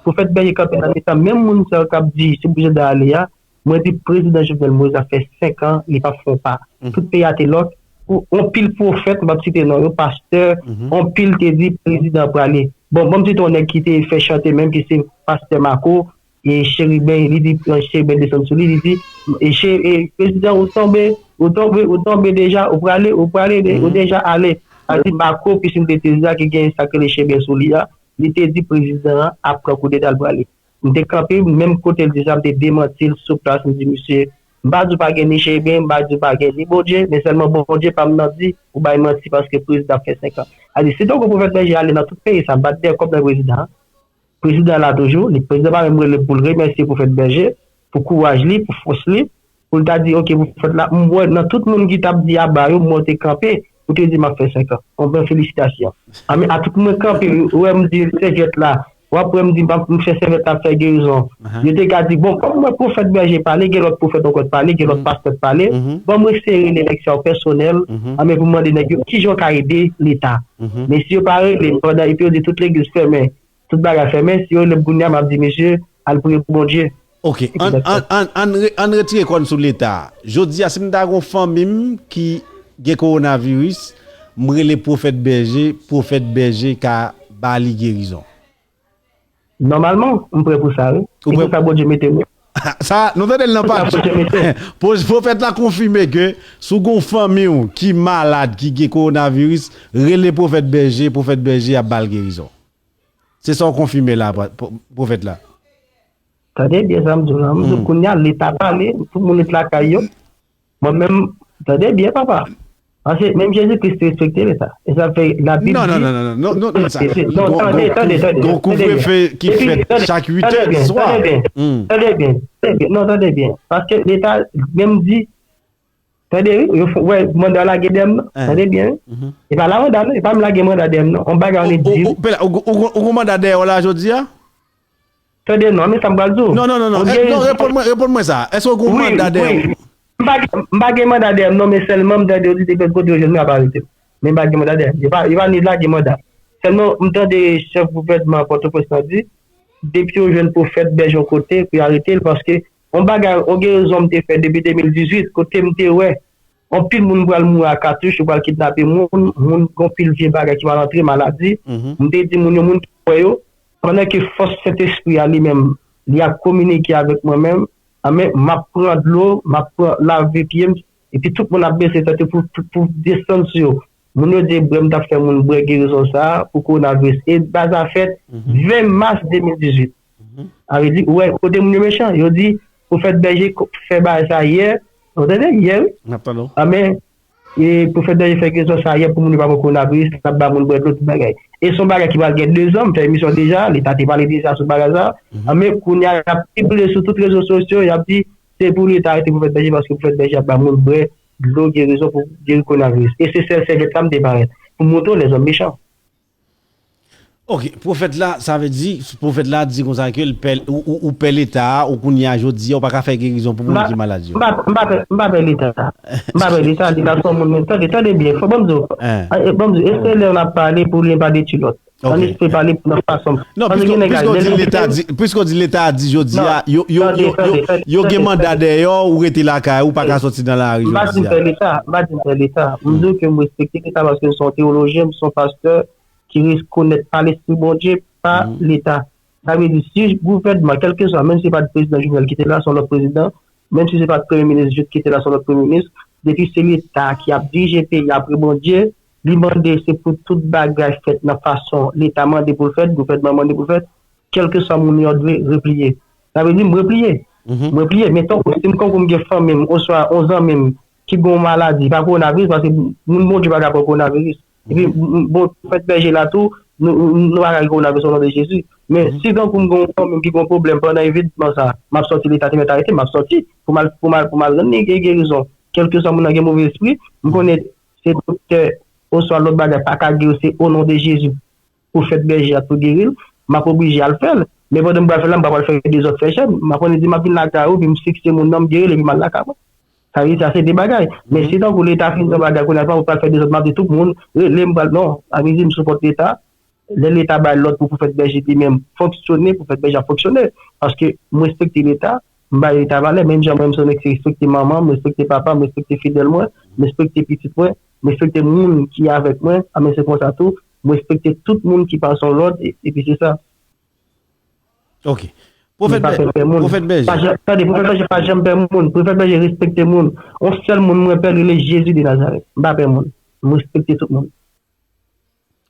Pwofèt Bèje kanpe nan mitan menm moun sa yo k ap di se pou prezidan ale a, mwen di prezidan Jovenel Moïse ap fè senk an, li p ap fè yon pa. Tout peyi a te lòk. Pou anpil pwofèt, m p ap site non yo, pastè, anpil te di prezidan prale. Bon, ban m site yon nèg ki te fè chante menm, ki se pastè Marco, e Cheriben, li di, e, Cheriben desann sou li, li di, e, che, e, prezidan, ou tonbe, ou tonbe, ou tonbe deja, ou prale, ou prale, ou deja ale. Sa di Marco, pisin de Tezla, ki gen sa k rele Cheriben sou li a, li te di prezidan an ap pran koudeta, l prale. M te kanpe, menm kote l di sa, m te demanti l sou plas, m di, misye, m pa di w pa gen ni Cheriben, m pa di w pa gen ni Bondye, men sèlman Bondye pa m nan di, ou bay manti paske prezidan ap fè senk an. Sa di, si tankou pwofèt Bèje ale nan tout peyi sa, m pa t dèyè kòb nan prezidan an. Prezidan la toujou, li, prezidan pa menm rele pou l remèsye pwofèt Bèje pou kouraj li, pou fòs li, pou l ta di, oke, pwofèt la, m wè nan tout moun ki t ap di aba yo, m wè w te kanpe, ou te di m ap fè senk an. Bon, ben, felisitasyon. A, men, a tout moun kanpe, ou wè m di sèvyèt la, w ap wè m di m ap, m fè sèvyèt la ap fè gerizon. Yo te ka di, bon, kòm m wè pwofèt Bèje pale, gen lòt pwofèt ankò t pale, gen lòt pastè t pale, bon, m eseye rele nèg sa yo pèsonèl, a, men pou m mande nèg yo, kijan w ka ede Leta? Men si yo pa rele m pandan, epi yo di tout legliz fèmen, tout bagay fèmen, si yo rele m kounye a, m ap di, mesye, al priye pou Bondye. Oke, ann, ann, ann, ann re- ann retire kò n sou Leta a. Jodi a, si m ta gon fanmi m ki gen kowonaviris, m rele pwofèt Bèje, pwofèt Bèje ka ba li gerizon. Nòmalman, m prè pou sa, wi. Se konsa Bondye mete m. Sa, nou tande l nan paj. Pwofèt la konfime ke si w gon fanmi w ki malad, ki gen kowonaviris, rele pwofèt Bèje, pwofèt Bèje ap ba l gerizon. Se sa w konfime la, pwofèt la. Tande byen sa m di w la. M di w kounye a, Leta pale, tout moun ret lakay yo. Mwen menm, tande byen, papa. Paske menm Jezi Kris te respekte Leta. E sa fè Labib di. Non, non, non, non, non, non, non, non, sa. Non, tande, tande, tande. Gon kouvrefe ki fèt chak uit è di swa. Tande byen, tande byen, tande byen, non, tande byen. Paske Leta menm di, tande wi, yo fè, wè, manda lage dèyè m nan. Tande byen, wi. E pa la manda, non, e pa m lage manda dèyè m, non. On bagay, on di. Ou gon manda dèyè w la jodi a? Tande non, men sa m pral di w. Non, non, non, non. Non, reponn mwen, reponn mwen sa. Èske w gen manda dèyè w? M pa gen, m pa gen manda dèyè m, non, men sèlman m tande yo di depi kote yo jwenn mwen ap arete m. Men m pa gen manda dèyè m. Yo pa, yo pa ni lage manda. Sèlman, m tande chèf gouvènman Pòtoprens lan di, depi yo jwenn pwofèt Bèje yon kote, pou yo arete l, paske yon bagay, yon gerezon m te fè depi de mil dizuit, kote m te wè anpil moun pral mouri ak katouch, yo pral kidnape moun, moun gen anpil vye bagay ki pral antre, maladi. M te di moun yo, moun ki kwè yo, pandan ke fòs Sentespri a li menm, li ap kominike avèk mwen menm, anben, m ap pran dlo, m ap pran lave pye m, epi tout moun ap bese tèt yo pou, pou, pou desann sou yo. Moun yo di bwè m t ap fè moun bwè gerezon sa a pou kowonaviris. E bagay sa fèt ven mas de mil dizuit. Sa vle di, ou wè, kote moun yo mechan, yo di, pwofèt Bèje fè bagay sa yè, ou tande, yè, wi. N ap tande w. Anben, e pwofèt Bèje fè gerezon sa yè pou moun yo pa pran kowonaviris, l ap ba moun bwè dlo, tout bagay. E se yon bagay ki pral gen dezan, m fè emisyon deja, Leta te pale deja sou bagay sa. Anben, kounye a, y ap pibliye sou tout rezo sosyo, y ap di, se pou Leta arete pwofèt Bèje, paske pwofèt Bèje ap ba moun bwè dlo gerezon pou geri kowonaviris. E se sèl sèvyèt la m te parèt, pou montre w lèzòm mechan. Ok, pwofèt la, sa vle di, pwofèt la di konsa ke l pè, ou, ou, ou pè Leta a, ou kounye a jodi a, ou pa ka fè gerizon pou moun ki malad yo. M pa, m pa pè, m pa pè Leta a. M pa pè Leta, Leta se yon moun, men tande, tande byen, fò ban m di w. Ban m di w, e se lè n ap pale pou lyen pa detwi lòt. Ann eseye pale nan fason. Non, piske w di Leta di, piske w di Leta a di jodi a, yo, yo, yo, yo, yo gen manda dèyè w, ou rete lakay ou, ou pa ka sòti nan lari jodi a. M pa di m pè Leta, m pa di m pè Leta. M di w ke m respekte Leta paske m se yon teyolojyen, m se yon pastè ki rekonèt pa Lespri Bondye, pa Leta. Sa vle di, si gouvènman, kèlkeswa, menm si se pa t prezidan Jovenel ki te la, se yon lòt prezidan, menm si se pa t premye minis Jouthe ki te la, se yon lòt premye minis, depi se Leta ki ap dirije peyi a apre Bondye, li mande se pou tout bagay fèt nan fason Leta mande pou l fèt, gouvènman mande pou l fèt, kèlkeswa moun yo dwe repliye. Sa vle di m repliye. M repliye, men tankou, si m konkou m gen fanmi m, oswa yon zanmi m, ki gen yon maladi, pa kowonaviris, paske moun Bondye pa ka pran kowonaviris. Epi, m, m, bon, pwofèt Bèje la tou, nou, nou, nou pa ka gen kowonaviris o non de Jezi. Men, si tankou m gen yon fanmi m ki gen yon pwoblèm pandan evenman sa, m ap sòti, Leta te mèt arete m, m ap sòti pou m al, pou m al, pou m al rann li ge-, gerizon. Kèlkeswa moun nan gen move espri, m konnen se doktè oswa lòt bagay pa ka geri, se o non de Jezi pwofèt Bèje a pou geri l, m ap oblije al fè l. Men pandan m pral fè l la, m pa pral fè dezòd fè chèn. M ap annik di m ap vin lakay ou, epi m fikse moun nan, m geri l, epi m al lakay mwen. Sa vle di sa se de bagay. Men si tankou Leta fin fè bagay kounye a, pa ou pral fè dezòd, m ap di tout moun, rele m pral, non, sa vle di m sipòte Leta. Lè Leta bay lòd pou pwofèt Bèje li menm fonksyone, pwofèt Bèje ap fonksyone. Paske m respekte Leta, m bay Leta valè, menm jan mwen m se yon nèg ki respekte manman, m respekte papa, m respekte fidèl mwen, m respekte pitit mwen, m respekte moun ki avèk mwen, a men se konsa tou, m respekte tout moun ki pase yon lòd, e, epi se sa. Ok. Pwofèt Bèje, pwofèt Bèje. Pa janm, tande, pwofèt Bèje pa janm pè moun. Pwofèt Bèje respekte moun. Yon sèl moun mwen pè, li rele Jezi de Nazarèt. M pa pè moun. M respekte tout moun.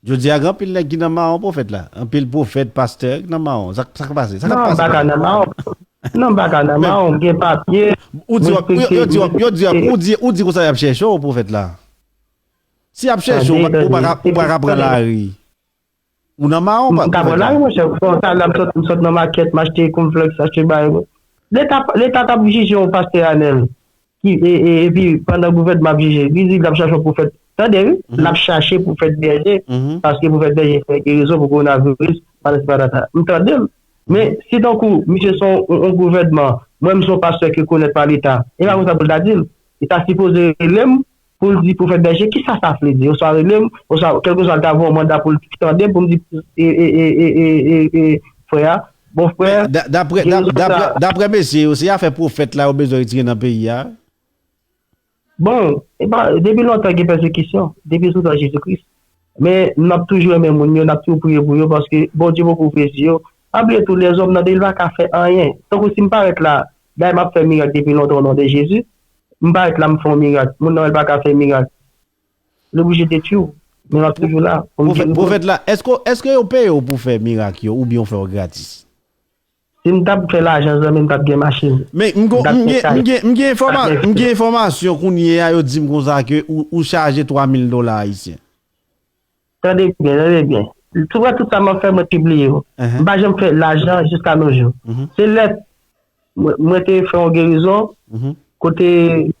Jodi a, gen anpil nèg ki nan mawon pwofèt la. Anpil pwofèt, pastè ki nan mawon. Sa, sa k pase? Sa k ap pase? Non, m pa ka nan mawon. Non, m pa ka nan mawon. M gen papye. Ou di, yo di, yo di, ou di, ou di konsa y ap chèche w, pwofèt la. Si y ap chèche w, ou pa ka, ou pa ka pran lari. Ou nan mawon, pa, m ka pran lari, monchè. Bon, talè a m sot, m sot nan makèt, m achte konflèks, achte bagay. Leta, Leta t ap jije yon pastè Anèl. Ki, e, e, epi, pandan gouvènman ap jije, li di l ap chache yon pwofèt. Tande, wi, l ap chache pwofèt Bèje, paske pwofèt Bèje fè gerizon pou kowonaviris, patati patata. M tande l. Men, si tankou, misye se yon, yon, yon gouvènman, mwen, m se yon pastè ki rekonèt pa Leta, e pa konsa pou l ta di l. Li ta sipoze rele m, pou l di pwofèt Bèje, kisa sa vle di? Oswa rele m, oswa kèlkeswa l ta voye yon manda pou l tande m, pou m di, e, e, frè a, bon frè, da-, daprè, da-, daprè, daprè mesye yo, se afè pwofèt la yo bezwen retire nan peyi a. Bon, e pa, depi lontan gen pèsekisyon, depi sou tan Jezi Kris. Men, n ap toujou renmen moun yo, n ap toujou priye pou yo, paske Bondye poko ouvri zye yo. Pa bliye tou, lèzòm nan, li pa ka fè anyen. Tankou si m parèt la, dayè m ap fè mirak depi lontan o non de Jezi, m parèt la, m fè yon mirak. Moun nan wè l pa ka fè mirak. Li oblije detwi w. Men m ap toujou la pou m geri w. Pwofèt la, èske, èske yo peye w pou fè mirak yo oubyen yo fè yo gratis? Si m t ap fè lajan, zanmi, m t ap gen machin. Men m gon- M t ap m gen gen- kay. M gen- m gen M t ap enfòma- gen m gen enfòmasyon kounye a, yo di m konsa ke ou, ou chaje twa mil dola ayisyen. Tande byen, tande byen. Tou prè tout sa m ap fè, mwen pibliye yo. Enhen. M pa janm fè lajan jiska no jou. Mhm. Se lè mwen, mwen te fè yon gerizon, Mhm. kote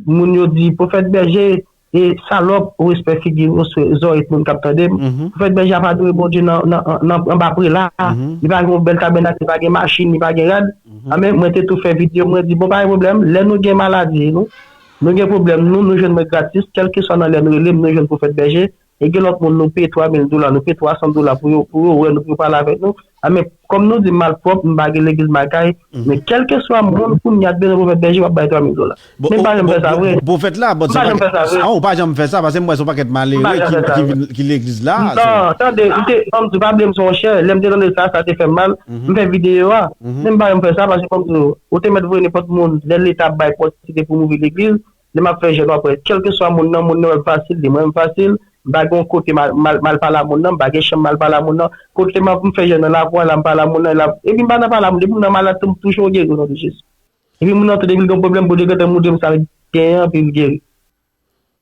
moun yo di, Pwofèt Bèje, e salòp, ou respè figi, ou swe zòrèy moun k ap tande m. Mhm. Pwofèt Bèje ap adore Bondye nan, nan, nan, anba prela. Mhm. Li pa gen yon bèl tabènak, li pa gen machin, li pa gen rad. Mhm. Anben, mwen te tou fè videyo, mwen di, bon, pa gen pwoblèm, lè nou gen maladi, nou, nou gen pwoblèm, nou, nou jwenn mwen gratis, kèlkeswa nan lè nou rele m, nou jwenn Pwofèt Bèje. E gen lòt moun, nou peye twa mil dola, nou peye twa san dola pou yo, pou yo wè nou, pou yo pale avèk nou. A, men, kòm nou di malpwòp, m pa gen legliz lakay, Mhm. men kèlkeswa moun kounye a t bezwen Pwofèt Bèje, w ap bay twa mil dola. Bon, men m pa janm fè sa vre. Bon, pwofèt la, bon, m pa janm fè sa vre. Ah, ou pa janm fè sa, paske m wè se yon pakèt malere ki, ki vin, ki legliz la. Non, tande, m te, kòm di, pa bliye m se yon chè, lè m te tande sa, sa te fè m mal. Mhm. M fè videyo a. Mhm. Men m pa janm fè sa, paske kòm di, ou te mèt voye nenpòt moun, lè Leta ap bay pòsite pou m ouvri legliz, lè m ap fè jèn, w ap wè, kèlkeswa moun nan, moun nan wè m fasil, li wè m fasil, m pa gen yon kote m al, m al, m al pale a moun nan, m pa gen chanm m al pale a moun nan. Kote m ap, m fè jèn nan la, pou la m pale a moun nan, la, epi m pa nan pale a moun, depi moun nan malad tou, m touche w geri o non de Jezi. Epi moun nan tou, depi l gen pwoblèm, Bondye gentan montre m sa l genyen an, epi l geri.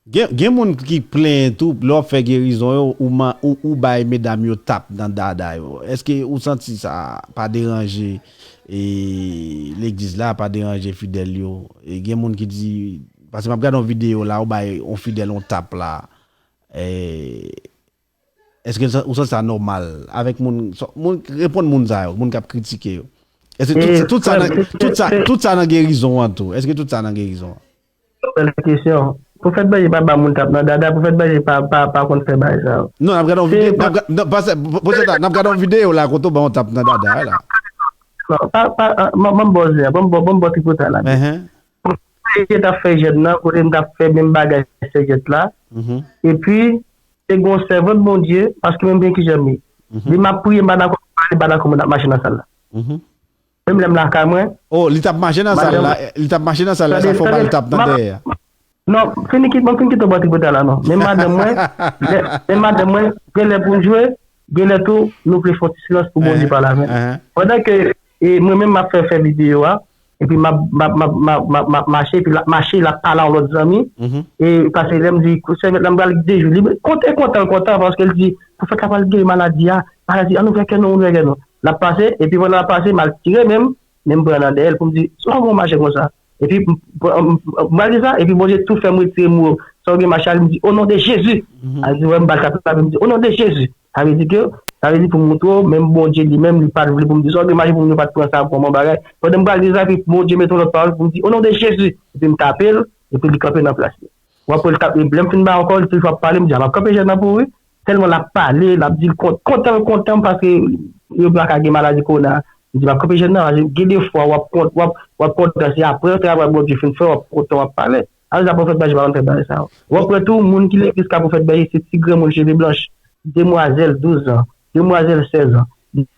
Gen, gen moun ki plenyen tou, lè w ap fè gerizon yo, ou, man, ou, ou bay medam yo tap nan dada yo. Èske ou santi sa pa deranje, e, legliz la, pa deranje fidèl yo? E gen moun ki di, paske m ap gade yon videyo la, ou bay yon fidèl yon tap la. E, èske sa- ou santi sa nòmal? Avèk moun, sa- moun, reponn moun sa yo, moun k ap kritike yo. Èske tout, E, tout sa nan, frè m, tout sa, se- tout sa nan gerizon an tou? Èske tout sa nan gerizon an? Bèl kesyon. Pwofèt Bèje pa ba moun tap nan dada, Pwofèt Bèje pa, pa, pa konn fè bagay sa yo. Non, n ap gade yon Se videyo, n ap ga- non, pastè, pwofèt la, n ap gade yon videyo la, kote w ba yon tap nan dada, la. Non, pa, pa, ah, ban m, ban m ba w zen an, ban m ba w, ban m ba w tripotay la. Enhen. Kote m t ap fè jèn nan, kote m t ap fè menm bagay sèvyèt la. Mhm. Epi, te gen yon sèvant Bondye, paske menm gen kijan m ye. Mhm. Li m ap priye, m pa dakò, li pa dakò moun ap mache nan sal la. Mhm. Menm lè m lakay mwen. Oh, li t ap mache nan sal la, li t ap mache nan sal la, sa fè w ba l tap nan dèyè a. Non, fini kit, mwen fin kite w bò tripotay la, non. Men madanm mwen, lè- men madanm mwen, gen lè pou m jwe, gen lè tou, nou vle fè yon ti silans pou Bondye pale avè n. Pandan ke, e, mwen menm, m ap fè, fè videyo a, epi m ap, m ap, m ap, m ap, m ap, m ap mache, epi l ap mache, l ap pale a yon lòt zanmi, e, paske lè m di, sèvyèt la, m pral de jou, li kontan, kontan, kontan, paske l di, pwofèt la pral geri maladi a, maladi, ann ouvè kè nou, ann ouvè kè nou. L ap pase, epi pandan l ap pase, m al tire men m, men m pran nan dèyè l pou m di, sa w gen w mache konsa? Epi, m, m, m, m al di sa, epi Bondye tou fè m retire mo, sa w gen mache a, li m di, o non de Jezi. Al di, wè, m ba l tap la, epi m di, o non de Jezi. Sa vle di ke, sa vle di pou m montre w, menm Bondye li menm, li pa t vle pou m di sa, gen mache pou m yo pa t pran sa kòm yon bagay. Pandan m pral di sa, epi Bondye mete yon lòt pawòl pou m di, o non de Jezi, epi m tape l, epi li kanpe nan plas li. W ap wè l tape, lè m fin ba ankò, li toujou ap pale, m di, a, m ap kanpe jèn nan pou ou wi. Tèlman l ap pale, l ap di l kont- kontan, l kontan, paske yo pa ka gen maladi kowona. M di, m ap kanpe jèn nan, paske gen de fwa, w ap kont- w ap, w ap kontan, se apre travay Bondye fin fè, w ap kontan, w ap pale. Alò, sa pwofèt Bèje pa konn fè bagay sa yo. W ap wè tou, moun ki legliz ka pwofèt Bèje, se ti granmoun cheve blanch, demwazèl douz an, demwazèl sèz an,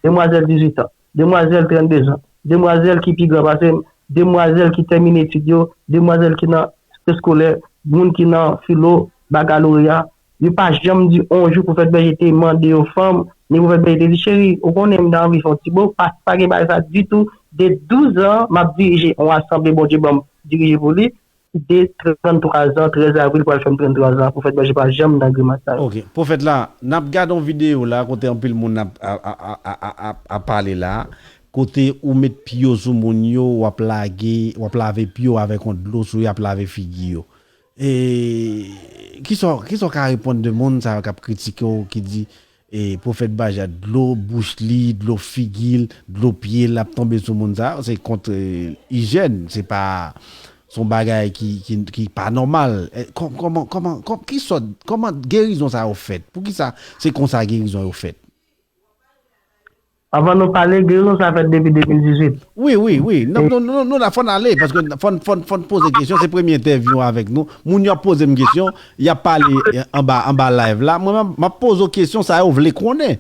demwazèl dizuit an, demwazèl trannde zan, demwazèl ki pi gran pase m, demwazèl ki tèmine etid yo, demwazèl ki nan preskolè, moun ki nan filo, bakaloreya, yo pa janm di on jou pwofèt Bèje te mande yo fanm, ni pwofèt Bèje te di, cheri, ou konnen m ta anvi fè yon ti bo, pa, pa gen bagay sa ditou. De douz an, m ap dirije yon asanble Bondye ban m dirije pou li. De tranntwa zan, trèz avril pral fè m tranntwa zan. Pwofèt Bèje pa janm nan grimas sa yo. Ok. Pwofèt la, n ap gade yon videyo la kote anpil moun ap, ap, ap, ap, ap, ap pale la, kote ou met pye w sou moun yo, w ap lage, w ap lave pye w avèk yon dlo sou yo, ap lave figi yo. E kisa, kisa w ka reponn de moun sa yo k ap kritike w, ki di, e, pwofèt Bèje a, dlo bouch li, dlo figi l, dlo pye l ap tonbe sou moun sa yo, se kont, e, ijyèn, se pa, se yon bagay ki, ki, ki pa nòmal. E, kò- kòman, kòman, kò- ki sòt, kòman gerizon sa yo fèt? Poukisa se konsa gerizon yo fèt? Anvan nou pale, gerizon sa fèt depi de mil dizuit. Wi, wi, wi. Non, non, non, non, la, fò n ale, paske fò n, fò n, fò n poze kesyon, se premye entèvyou avèk nou. Moun yo ap poze m kesyon, y ap pale, eh, anba, anba live la. Mwen menm, m ap poze w kesyon sa yo vle konnen.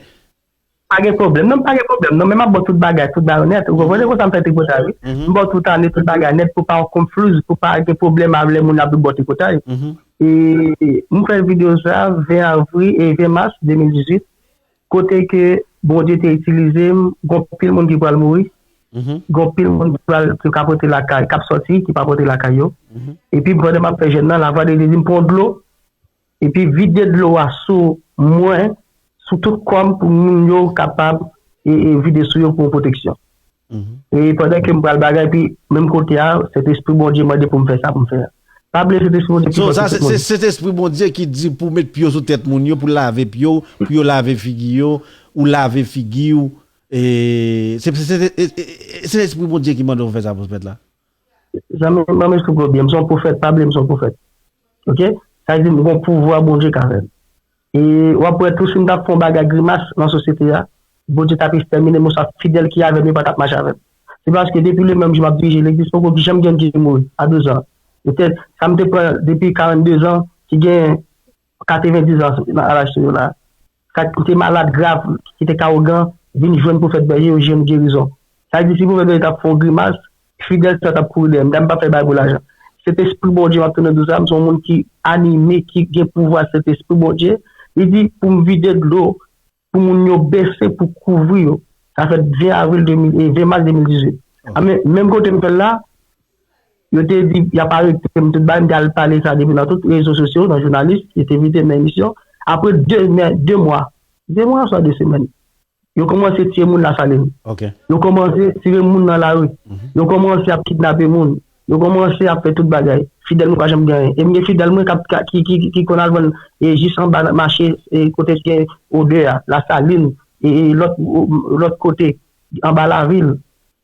Pa gen pwoblèm. Non, pa gen pwoblèm. Non, men m ap ba w tout bagay, tout bagay nèt. Ou konprann? Se konsa m fè tripotay, wi. M ba w tout ane, tout bagay nèt pou pa yon konfliz, pou pa gen pwoblèm avè moun ap ba w tripotay. E m fè videyo sa ven avril, e ven mas de mil dizuit. Kote ke Bondye te itilize m, gon pil moun ki pral mouri, gon pil moun ki pral, ki ka pote lakay, k ap sòti, ki pa pote lakay yo. Epi pandan m ap fè jèn nan, lavwa de Jezi m pran dlo, epi vide dlo a sou mwen, sou tout kò m pou moun yo kapab e, e vide sou yo pou yon pwoteksyon. E pandan ke m pral bagay, epi menm kote a, Sentespri Bondye mande pou m fè sa pou m fè a. Pa bliye Sentespri Bondye pi So, fò sa ke se, tout se moun. Sentespri Bondye ki di pou met pye w sou tèt moun yo, pou lave pye w, pou yo lave figi yo, ou lave figi w. E, se, se, se, e, e, e, Sentespri Bondye ki mande w fè sa pou fèt la. Zanmi, zanmi, sou pwoblèm, m se yon pwofèt, pa bliye m se yon pwofèt. Oke? Sa vle di m gon pouvwa Bondye ka fè m. E w ap wè tou si m t ap fè yon bagay grimas nan sosyete a, Bondye t ap ekstèmine m, oswa fidèl ki avè m yo pa t ap mache avè m. Se paske depi le menm jou m ap dirije legliz, poko janm gen moun ki mouri a douz an. Petèt, sa m te pran depi karannde zan, ki gen katrevendiz an nan laj sou yo la. Sa ki te malad grav, ki te ka ougan, vin jwenn pwofèt Bèje, yo jwenn gerizon. Sa vle di si pwofèt Bèje t ap fè yon grimas, fidèl sa t ap kouri dèyè m, m pa fè bagay pou lajan. Sentespri Bondye, m ap tounen di w sa, m se yon moun ki anime, ki gen pouvwa Sentespri Bondye. Li di pou m vide dlo, pou moun yo bese, pou kouvri yo. Sa fèt ven avril de mil, e ven mas de mil dizuit. Anben, menm kote m fè l la, yo te di y ap arete m, tout bagay, m te al pale sa depi nan tout rezo sosyo, nan jounalis, yo te envite m nan emisyon. Apre de, men, de mwa, de mwa oswa de semèn, yo kòmanse tiye moun Lasalin. Yo kòmanse tire moun nan lari. Yo kòmanse ap kidnape moun. Yo kòmanse ap fè tout bagay. Fidèl mwen pa janm gen anyen. E m gen fidèl mwen k ap, ka- ki, ki, ki, ki konn al vann e jis anba nan mache e kote gen odè a, Lasalin, e, e lòt, o- lòt kote, anba lavil,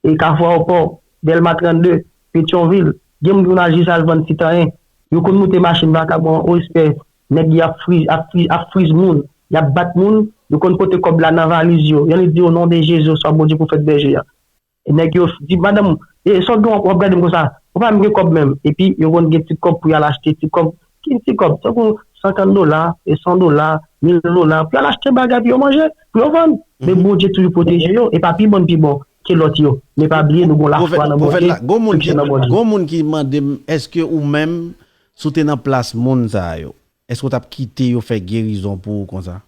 e Kafou Ayewopò, Dèlma trannde, Petyonvil. Gen moun ki konn al jis al vann ti tanyen. Yo konn moute machin vakabon, o respè, nèg y ap friz, ap friz, ap friz moun, y ap bat moun, yo konn pote kòb la nan valiz yo. Y annik di o non de Jezi, oswa Bondye pwofèt Bèje a. E nèg yo di, madanm, e sa w gen w ap gade m konsa? Ou pa menm gen kòb menm. Epi yo konn gen ti kòb pou y al achte ti kòb. Ki ti kòb? Tankou senkant dola, e san dola, mil dola, pou y al achte bagay pou yo manje, pou yo vann. Men Bondye toujou pwoteje yo, e pa pi bon, pi bon ke lòt yo. Men pa bliye, nou gon lafwa nan Bondye. Pwofèt la, gon moun ki, gon moun ki mande m, èske ou menm, si w te nan plas moun sa yo, èske w t ap kite yo fè gerizon pou ou konsa?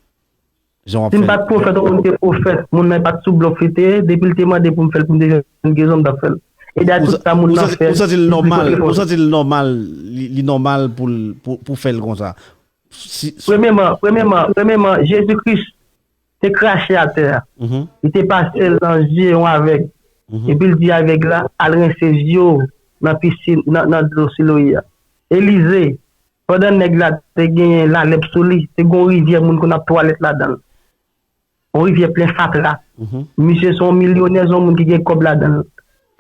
Jan w ap fè l. Si m pa t pwofèt, yon moun te pwofèt, moun nan pa t sou blòf li te ye, depi l te mande pou m fè l, pou m te jwenn gerizon, m t ap fè l. E dayè tout sa moun nan fè, ou santi l nòmal, ou santi l nòmal, li, li nòmal pou l, pou, pou fè l konsa. Si, si Premyèman, premyèman, premyèman, Jezi Kris te krache atè a. Li te pase l nan zye yon avèg. Epi l di avèg la, al rense zye w nan pisin, nan, nan dlo Siloe a. Elize, pandan nèg la te genyen lalèp sou li, te gon rivyè moun konn ap twalèt ladan l. Yon rivyè plen fatra. Misye se yon milyonè, se yon moun ki gen kòb ladan l.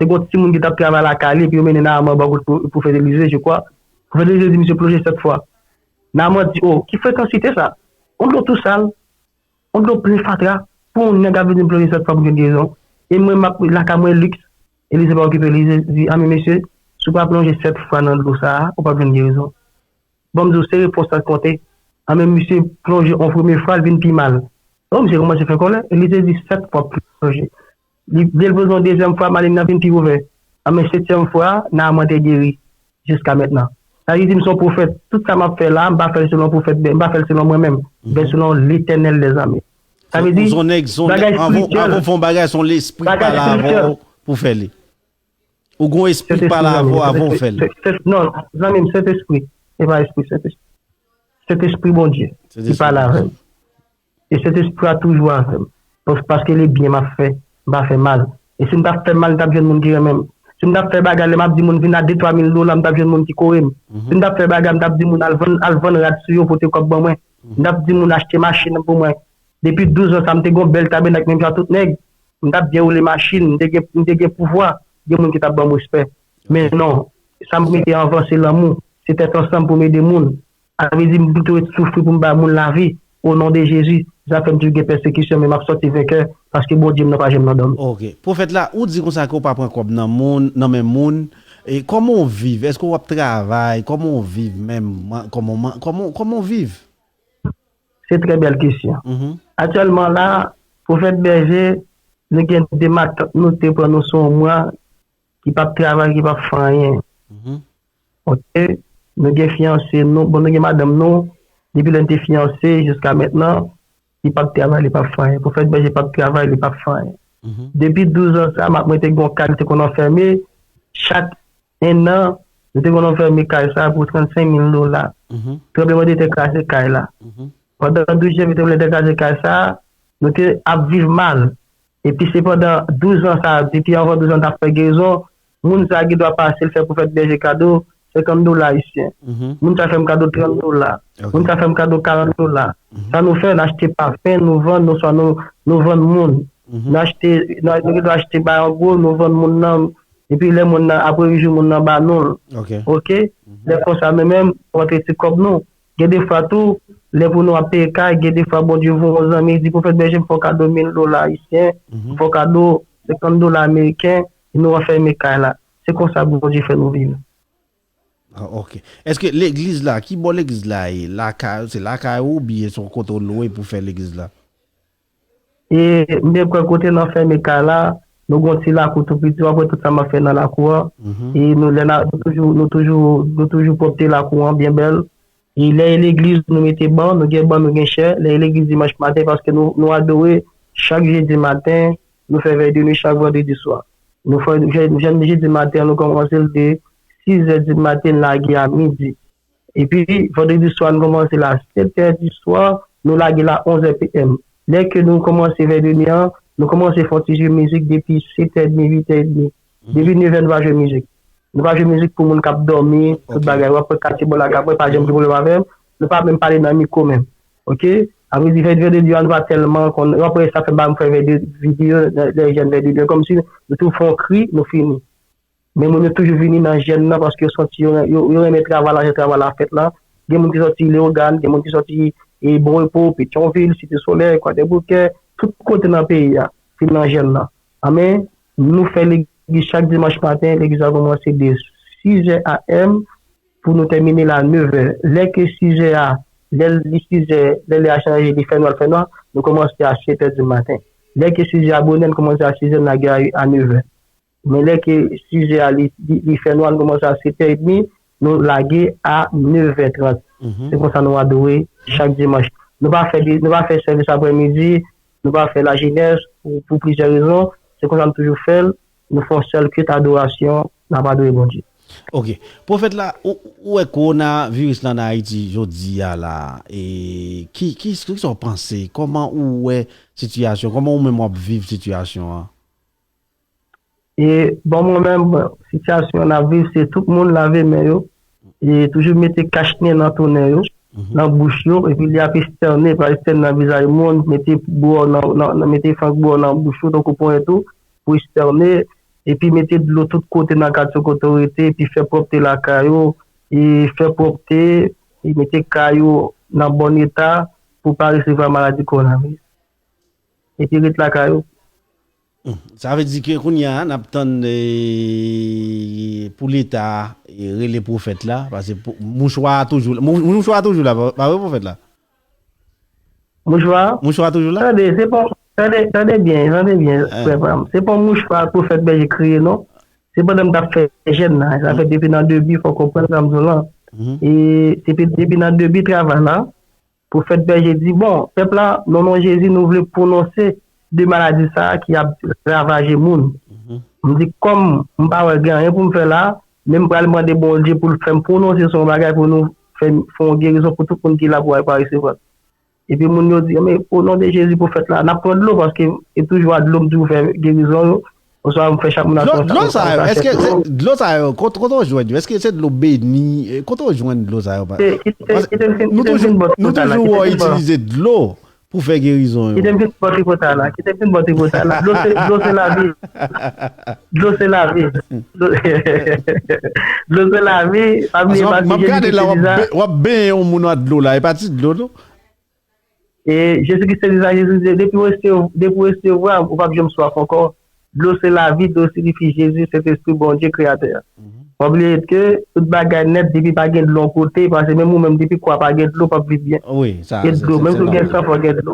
Te gon timoun ki t ap travay lakay li, epi yo mennen Naaman bò kote pwo- pwofèt Elize, je crois. Pwofèt Elize di misye plonje sèt fwa. Naaman di, o, ki frekansite sa? Yon dlo tou sal, yon dlo plen fatra, pou yon nèg ap vin di m plonje sèt fwa pou m jwenn gerizon. E mwen, m ap lakay mwen liks. Elize pa okipe li, Elize di, anben mesye, si w pa plonje sèt fwa nan dlo sa a, ou p ap jwenn gerizon. Ban m di w, se repons la k konte. Anben misye plonje yon premye fwa, l vin pi mal. O, misye kòmanse fè kòlè, e li te di sèt fwa plonje. Li, lè l plonje yon dezyèm fwa, maleng nan vin pi ouvè. Anben setyèm fwa, Naaman te geri jiska mentnan. Sa vle di m se yon pwofèt. Tout sa m ap fè la, m pa fè l selon pwofèt, m pa fè l selon mwen menm. M fè l selon Letènèl dèzame. Sa vle di, bagay espirityèl, bagay espirityèl. Ou se yon egzanp, anvan, anvan w fè yon bagay, se yon Letènèl ki pale avè w pou fè li. Ou gon espri k pale avè w avan w fè l. Sentespri, zanmi m, se, se, non, zanmi m, Sentespri. Se pa espri, Sentespri. Sentespri Bondye ki pale avè m. E Sentespri a toujou avè m. Pas- Paske le byen m ap fè, m pa fè mal. E si m t ap fè mal, m t ap jwenn moun ki renmen m. Si m t ap fè bagay, lè m ap di moun vin ak de twa mil dola, m t ap jwenn moun ki kore m. Si m t ap fè bagay, m t ap di moun al vann, al vann rad sou yo, pote kòb ban mwen. M t ap di moun achte machin pou mwen. Depi douz an sa, m te gon bèl tabènak menm jan tout nèg. M t ap byen woule machin, m te gen, m te gen pouvwa, gen moun ki t ap ban m respè. Men non, sa m mete anvan se lanmou, se tèt ansanm pou m ede moun. Sa vle di m pito ret soufri pou m bay moun lavi. O non de Jezi, sa fè m toujou gen pèsekisyon, men m ap sòti venkè, paske Bondye m nan pa janm nan dòmi. Ok. Pwofèt la, ou di konsa ke w pa pran kòb nan moun, nan men moun. E kòman w viv? Èske w ap travay? Kòman w viv menm? Kòman, kòman, kòman w viv? Se trè bèl kesyon. Aktyèlman la, Pwofèt Bèje, nou gen de matant nou te pran nou sou yon mwa, ki p ap travay, ki p ap fè anyen. Ok? Nou gen fiyanse nou, bon, nou gen madanm nou, depi lè n te fiyanse jiska mentnan, li p ap travay, li p ap fè anyen. Pwofèt Bèje p ap travay, li p ap fè anyen. Depi douz an sa, m ap mete gen yon kay li te konn anfème. Chak en an, nou te konn anfème kay sa pou trannsenk mil dola. Tranblemanntè kraze kay la. Pandan douz janvye tranblemanntè kraze kay sa, nou te ap viv mal. Epi se pandan douz an sa, depi anvan douz an, n t ap fè gerizon, moun sa gen dwa pase, l fè Pwofèt Bèje kado senkant dola ayisyen. Moun sa fè m kado trant dola. Moun sa fè m kado karant dola. Sa nou fè, n achte pafen, nou vann, nou swa nou, nou vann moun. Nou achte, nou, nou gen dwa achte bay an gwo, nou vann moun nan. Epi lè moun nan, apre uit jou, moun nan ba nou l. Ok? Lè konsa, nou menm, nou rantre ti kòb nou. Gen de fwa tou, lè pou nou ap peye kay, gen de fwa Bondye voye yon zanmi, di, Pwofèt Bèje, m fè w kado mil dola ayisyen, m fè w kado senkant dola ameriken, e nou anfème kay la. Se konsa Bondye fè nou viv. Ah, ok. Èske legliz la, ki bò legliz la ye? Lakay, se lakay ou oubyen se yon kote w lwe pou fè legliz la? E m te kwè kote n anfème kay la, nou gen yon ti lakou tou piti, w ap wè tout sa m ap fè nan lakou a. E nou, lè n a, nou toujou, nou toujou, nou toujou pwòpte lakou an byen bèl. E lè e legliz, nou mete ban, nou gen ban, nou gen chè. Lè e legliz dimanch maten, paske nou, nou adore chak jedi maten, nou fè vèy de nwi chak vandredi swa. Nou fè jè- jèn jedi maten, nou kòmanse l de sis è di maten, n lage a midi. Epi, vandredi swa, nou kòmanse l a sèt è di swa, nou lage l a onz è p m. Lè ke nou kòmanse vèy de nwi an, nou kòmanse fè yon ti jwe mizik depi sèt è edmi, uit è edmi. Depi nèf è, nou pa jwe mizik. Nou pa jwe mizik pou moun k ap dòmi, tout bagay. W ap wè katye bò lakay mwen, pa janm gen pwoblèm avè m. Nou pa menm pale nan mikwo menm. Ok? Sa vle di, vèy de nwi an, nou pa tèlman konn, w ap wè sa fè m pa fè vèy de videyo, lè jèn vèy de nwi an, kòmsi nou tou fè yon kri, nou fini. Men moun yo toujou vini nan jèn nan paske yo santi yo, yo, yo renmen travay la, jan travay la fèt la. Gen moun ki sòti Leyogàn, gen moun ki sòti e, Bon Repo, Petyonvil, Site Solèy, Kwadèboukè, tout kote nan peyi a, vin nan jèn nan. Anben, nou fè legliz chak dimanch maten, legliz la kòmanse de sis è a m pou nou tèmine l a nèf è. Lè ke sis è a, lè li sis è, lè lè a chanje, li fè nwa, l fè nwa, nou kòmanse a sèt è di maten. Lè ke sis è a bonè, nou kòmanse a sis è, n lage a, a nèf è. Men lè ke sis è a li, li, li fè nwa, nou kòmanse a sèt è edmi, nou lage a nèf è trant. Se konsa nou adore chak dimanch. Nou pa fè, nou pa fè sèvis aprèmidi, nou pa fè lajenès pou, pou plizyè rezon. Se konsa nou toujou fè l. Nou fè yon sèl kilt adorasyon, n ap adore Bondye. Ok. Pwofèt la, ou, ou wè kowonaviris la ann Ayiti jodi a la, e ki, ki, ki sa w panse? Kòman ou wè sitiyasyon? Kòman ou menm w ap viv sitiyasyon an? E bon, mwen menm, sitiyasyon n ap viv, se tout moun lave men yo, e toujou mete kach nen nan tou nen yo, nan bouch yo, epi li ap estène, pa estène nan vizaj moun, mete bwò nan, nan, nan, mete fank bwò nan bouch ou, tankou ponyèt ou, pou estène, epi mete dlo tout kote nan katye kote w rete, epi fè pwòpte lakay ou, e fè pwòpte, e mete kay ou nan bon eta pou pa resevwa maladi kowonaviris. Epi ret lakay ou. Hmm. Sa vle di ke kounye a, n ap tann, eh, pou Leta, eh, rele pwofèt la, paske pou- mouchwa a toujou, mou- mouchwa a toujou la, pa, pa vre, pwofèt la? Mouchwa? Mouchwa a toujou la? Tande, se pa, tande, tande byen, tande byen, frè pa m. Se pa mouchwa pwofèt Bèje kreye, non. Se pandan m t ap fè jèn nan. Sa fè depi nan debi, fò w konprann sa m di w lan. E depi, depi nan debi travay la, Pwofèt Bèje di, bon, pèp la, nan non Jezi, nou vle pwononse de maladi sa a ki ap ravaje moun. M di, kòm m pa wè gen anyen pou m fè la, men m pral mande Bondye pou l fè m pwononse sou yon bagay pou nou fè, fè yon gerizon pou tout moun ki la pou, pou resevwa l. Epi moun yo di, men, o non de Jezi, pwofèt la, n ap pran dlo, paske e toujou a dlo m toujou fè gerizon yo. Oswa m fè chak moun al fè yon sachè dlo. Dlo sa yo, èske se dlo sa yo, kote, kote w jwenn yo? Èske se dlo beni? Kote w jwenn dlo sa yo? Paske nou toujou, nou toujou wè w itilize dlo pou fè gerizon yo. Kite m fin bò tripotay la. Kite m fin bò tripotay la. Dlo se, dlo se lavi. Dlo se lavi. Dlo, dlo se lavi. Pa bliye, pa bliye, m ap gade la, w ap be-, w ap benyen yon moun ak dlo la. E pa ti dlo, non? E Jezi Kris te di sa, Jezi di, depi w resevwa, depi w resevwa, ou p ap janm swaf ankò. Dlo se lavi, dlo siyifi Jezi, Sentespri Bondye, Kreyatè a. Pa bliye ke tout bagay nèt, depi pa gen dlo yon kote, paske menm ou menm, depi kò a pa gen dlo, p ap viv byen. Wi, sa, se dlo. Menm si w gen san, fò gen dlo.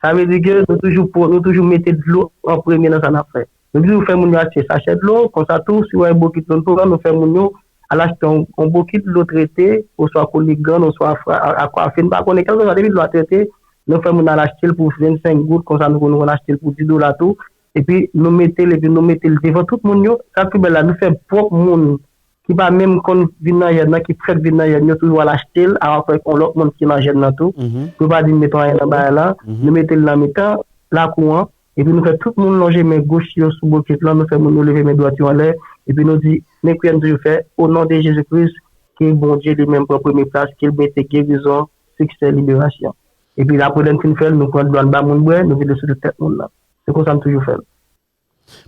Sa vle di ke nou toujou, nou toujou mete dlo an premye nan sa n ap fè. Nou toujou fè moun yo achte sachè dlo, konsa tou, si w wè bokit dlo n pran, nou fè moun yo al achte yon, yon bokit dlo trete, oswa Koligàn, oswa Aquafina, m pa konnen, kèlkeswa, depi dlo a trete, Nou fè moun al achte l pou vennsenk goud, konsa nou, nou konn achte l pou dis dola tou. Epi nou mete l, epi nou mete l devan tout moun yo. Sa k pi bèl la, nou fè pwòp moun ki pa menm konn vin nan jèn nan, ki fèk vin nan jèn, yo toujou al achte l avèk yon lòt moun ki nan jèn nan tou. Pou yo pa di m met anyen nan bagay la, nou mete l nan mitan lakou an, epi nou fè tout moun lonje men goch yo sou bokit lan, nou fè moun yo leve men dwat yo anlè, epi nou di, men priyè n toujou fè, o non de Jezi Kris, ke Bondye li menm pran premye plas, ke l mete gerizon, siksè, liberasyon. Epi apre lè n fin fè l, nou pran dlo a n ba moun bwè, nou vide sou tout tèt moun nan. Se konsa n toujou fè l.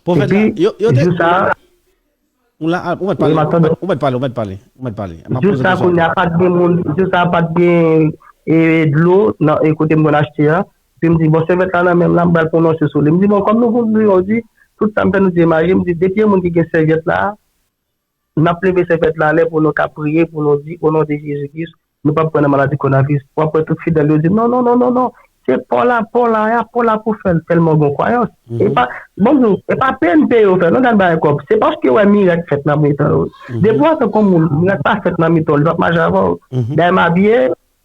Pwofèt la, epi, yo, yo te, jou sa a, ou la, ou mèt pale, ou mèt pale, ou mèt pale, ou mèt pale. M ap poze kesyon. Jou sa a, kounye a, pa t gen moun, jou sa a, pa t gen, e, dlo nan, e, kote m konn achte a. Epi m di, bon, sèvyèt la nan men m la, m pral pwononse sou li. M di, bon, kòm nou konn nou di, tout sa m fè, nou di, maji, m di, depi yon moun ki gen sèvyèt la, n ap leve sèvyèt la anlè pou nou ka priye, pou nou di, o non de Jezi Kris, nou p ap pran nan maladi kowonaviris. W ap wè tout fidèl yo di, non, non, non, non, non, se pa w la, pa w la, a, pa w la pou fè l, tèlman gon kwayans. E pa, bon, nou, e pa P N P yo fè, non, gad bagay kòb. Se paske wè mirak fèt nan mitan yo. Depi w antanke yon moun, mirak pa fèt nan mitan w, li p ap mache avè w. Dayè m abiye,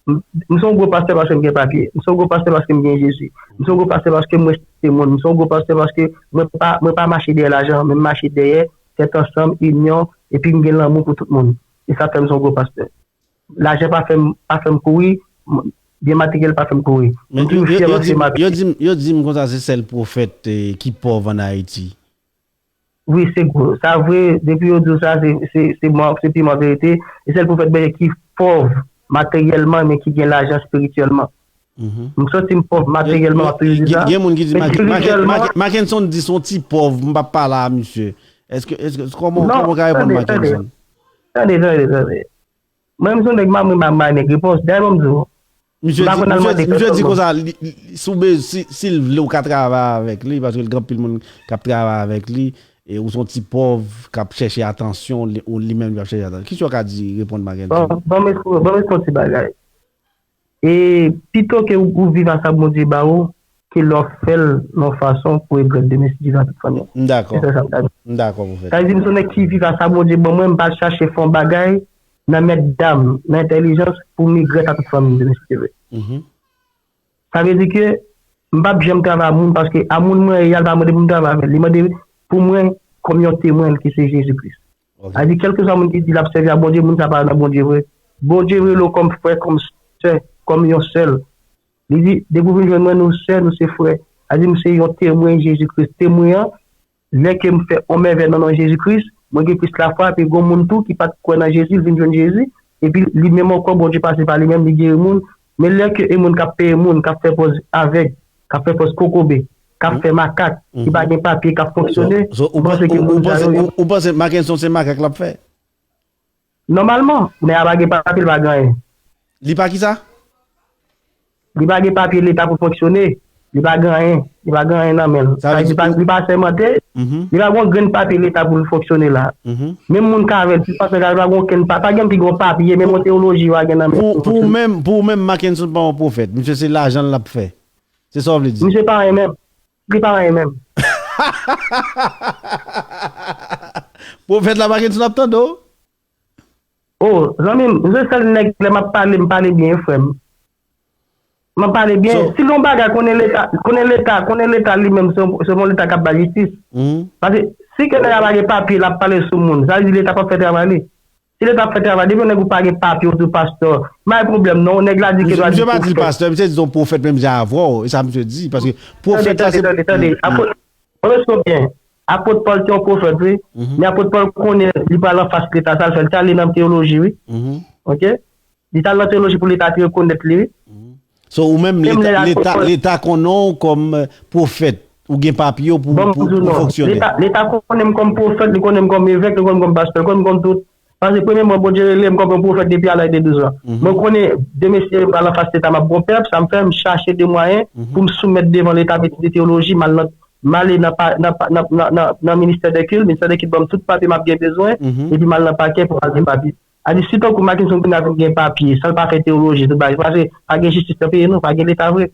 m, m se yon gwo pastè paske m gen papye. M se yon gwo pastè paske m gen Jezi. M se yon gwo pastè paske m respekte moun. M se yon gwo pastè paske mwen pa, mwen pa mache dèyè lajan, men m mache dèyè tèt ansanm, inyon, epi m gen lanmou pou tout moun. E sa fè m se yon gwo pastè. Lajan pa fè m, pa fè m kouri, m, byen materyèl pa fè m kouri. Men m toujou fyè paske m abiye. Yo di m, yo di m konsa se sèl pwofèt, eh, ki pòv ann Ayiti. Wi, se gwo. Sa vre, depi yo di w sa, se, se, se mò, se piman verite. E sèl pwofèt Bondye ki pòv materyèlman, men ki gen lajan espirityèlman. M santi m pòv materyèlman, m ap toujou di sa. Gen, gen moun ki di, men Mackenson di se yon ti pòv, m p ap pale a misye. Èske, èske, kòman, kòman w ka reponn Mackenson? Tande, tande, tande. Mwen, m se yon nèg, m ap, m ap bay nèg repons. Dayè, ban m di w, m pa konn al mande pèsòn. Misye di konsa, li, li, si w be-, si, si l vle w ka travay avèk li, paske l gen anpil moun k ap travay avèk li, e ou se yon ti pòv k ap chèche atansyon, li, ou li menm li ap chèche atansyon. Kisa w ka di, reponn Mackenson? Bon, ban m esplike, ban m esplike yon ti bagay. E pito ke ou, ou viv a sa Bondye ba ou, ke lè w fè l nan yon fason pou regrèt demen si Dye vle a tout fanmi an. M dakò. Se sa m ta di. M dakò, pwofèt. Sa vle di, m se yon nèg ki viv a sa Bondye ban mwen, m pa chache fè yon bagay nan mèt dam, nan entèlijans pou m regrèt a tout fanmi m demen si Dye vle. Sa vle di ke m p ap janm travay a moun, paske a moun mwen ye a, l pa mande pou m travay avè l. Li mande pou mwen kòm yon temwen l ki se Jezi Kris. Sa vle di, kèlkeswa moun ki di l ap sèvi a Bondye, moun sa pa nan Bondye vre. Bondye rele w kòm frè, kòm sè, kòm yon sèl. Li di, depi w vin jwenn mwen, nou sè, nou se frè. Sa vle di, m se yon temwen Jezi Kris. Temwen an, lè ke m fè yon mèvèy nan non Jezi Kris, mwen gen plis lafwa, epi gon moun tou ki pa t kwè nan Jezi, l vin jwenn Jezi, epi li menm ankò, Bondye pase pa li menm, li geri moun. Men lè ke e moun k ap peye moun, k ap fè pòz avèg, k ap fè pòz kokobe, k ap fè makak, ki pa gen papye, k ap fonksyone, ou panse ke moun sa yo, ou panse Mackenson se makak l ap fè? Nòmalman, nèg la pa gen papye, li pa gen anyen. Li pa kisa? Li pa gen papye leta pou fonksyone. Li pa gen anyen. Li pa gen anyen nan men l. Sa vle di li pa, li pa asèmante. Li pa gen yon grenn papye leta pou l fonksyone la. Menm moun k avè l, ti pastè, li pa gen okenn pa, pa gen ki gen yon papye, menm yon teyoloji yo pa gen nan men l pou fonksyone. Pou ou menm, pou ou menm, Mackenson pa yon pwofèt. Misye se lajan l ap fè. Se sa w vle di? Misye pa anyen menm. Li pa anyen menm. Pwofèt la, Mackenson ap tande w. O, zanmi m, m se sèl nèg, lè m ap pale, m pale byen, frè m. M ap pale byen. Si l yon bagay, konnen leta, konnen leta, konnen leta li menm, se yon, se yon leta k ap bay jistis. Paske si ke nèg la pa gen papye, l ap pale sou moun, sa vle di leta p ap fè travay li. Si leta ap fè travay, depi yon nèg ou pa gen papye, ou di w pastè, m pa gen pwoblèm non, nèg la di ke l pa di pastè. Misye pa di l pastè, misye di l yon pwofèt menm jan avè w, e sa misye di, paske pwofèt la se... Tande, tande, tande, tande. Apot, tande byen. Apot Pòl te yon pwofèt, wi. Men apot Pòl konnen li pral anfas leta, sa l fè, l te ale nan teyoloji, wi. Oke? Li t al nan teyoloji pou leta te rekonèt li, wi. So, ou menm, leta, leta, leta konnen w kòm, eh, pwofèt, ou gen papye w pou, pou, pou fonksyone. Leta, leta konnen m kòm pwofèt, li konnen m kòm evèk, li konnen m kòm pastè, li konnen m kòm tout. Paske premyèman, Bondye rele m kòm yon pwofèt depi a laj de douz an. Mwen konnen de mesye yo pral anfas leta, m ap gon pèp, sa m fè, m chache de mwayen pou m soumèt devan leta, m etidye teyoloji, m al nan, m ale nan pa-, nan pa-, nan, nan, nan, nan ministè de kilt, ministè de kilt ban m tout papye m ap gen bezwen, epi m al nan pakè pou m al gen papye. A di, si tankou Mackenson kounye a vin gen papye, san l pa fè teyoloji, tout bagay, paske pa gen jistis nan peyi nou, pa gen leta vre.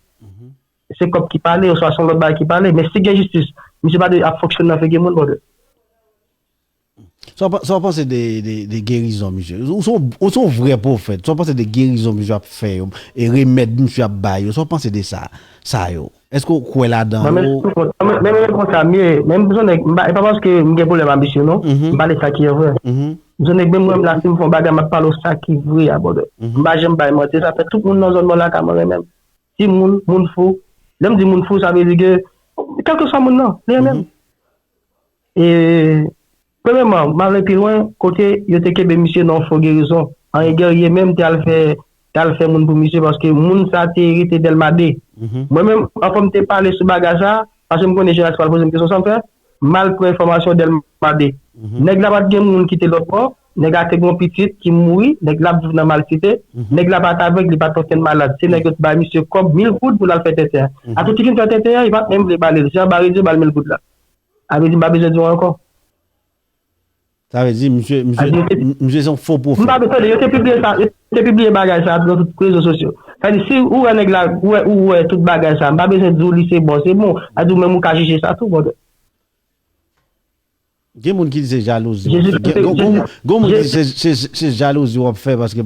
Se kòb ki pale, oswa se yon lòt bagay ki pale. Men si gen jistis, misye pa dwe ap fonksyone nan figi moun, brother. Sa w pa- sa w panse de, de, de gerizon, misye? Ou se yon- ou se yon vrè pwofèt. Sa w panse de gerizon misye ap fè yo? E remèd misye ap bay yo? Sa w panse de sa? Sa yo? Èske w kwè ladan yo? Mwen menm, mwen menm konsa m ye. Menm m se yon nèg, m pa- e pa paske m gen pwoblèm ak misye, non. M pale sa ki vrè. M se yon nèg, menm mwen menm la, si m fè yon bagay, m ap pale w sa ki vre a, brother. M pa janm bay manti. Sa fè tout moun nan zòn mwen la ka mwen renmen m. Timoun, moun fou. Lè m di moun fou, sa vle di ke, kèlkeswa moun nan, li renmen m. E, premyèman, m ale pi lwen, kote yo te kenbe misye nan yon fo gerizon. Henri Guerrier menm te al fè, te al fè moun pou misye, paske moun sa te rete Dèlma de. Mwen menm, anvan m te pale sou bagay sa, paske m konnen Jean Jacques pral poze m kesyon sa m fè, m al pran enfòmasyon Dèlma de. Nèg la pa t gen moun ki te lòt bò, nèg la te gen yon pitit ki mouri, nèg la ap viv nan malsite, nèg la pa t avèg, li pa t okenn malad. Se nèg yo t bay misye kòb mil goud pou l al fè tenten an. Akoz li fin fè tenten an, li pa t menm vle ba li l. Jean Barre di yo ba l mil goud la. A vle di m pa bezwen di w ankò. Sa vle di, misye, misye, misye se yon fo pwofèt. M pa bezwen, yo te pibliye sa, yo te pibliye bagay sa nan tout rezo sosyo. Sa vle di, si ou wè nèg la, ou wè, ou wè tout bagay sa, m pa bezwen di w li se bon, se bon. Sa vle di, ou menm ou ka jije sa tou, brother. Gen moun ki di se jalouzi w ap fè. Gen moun ki di se, se, se jalouzi w ap fè paske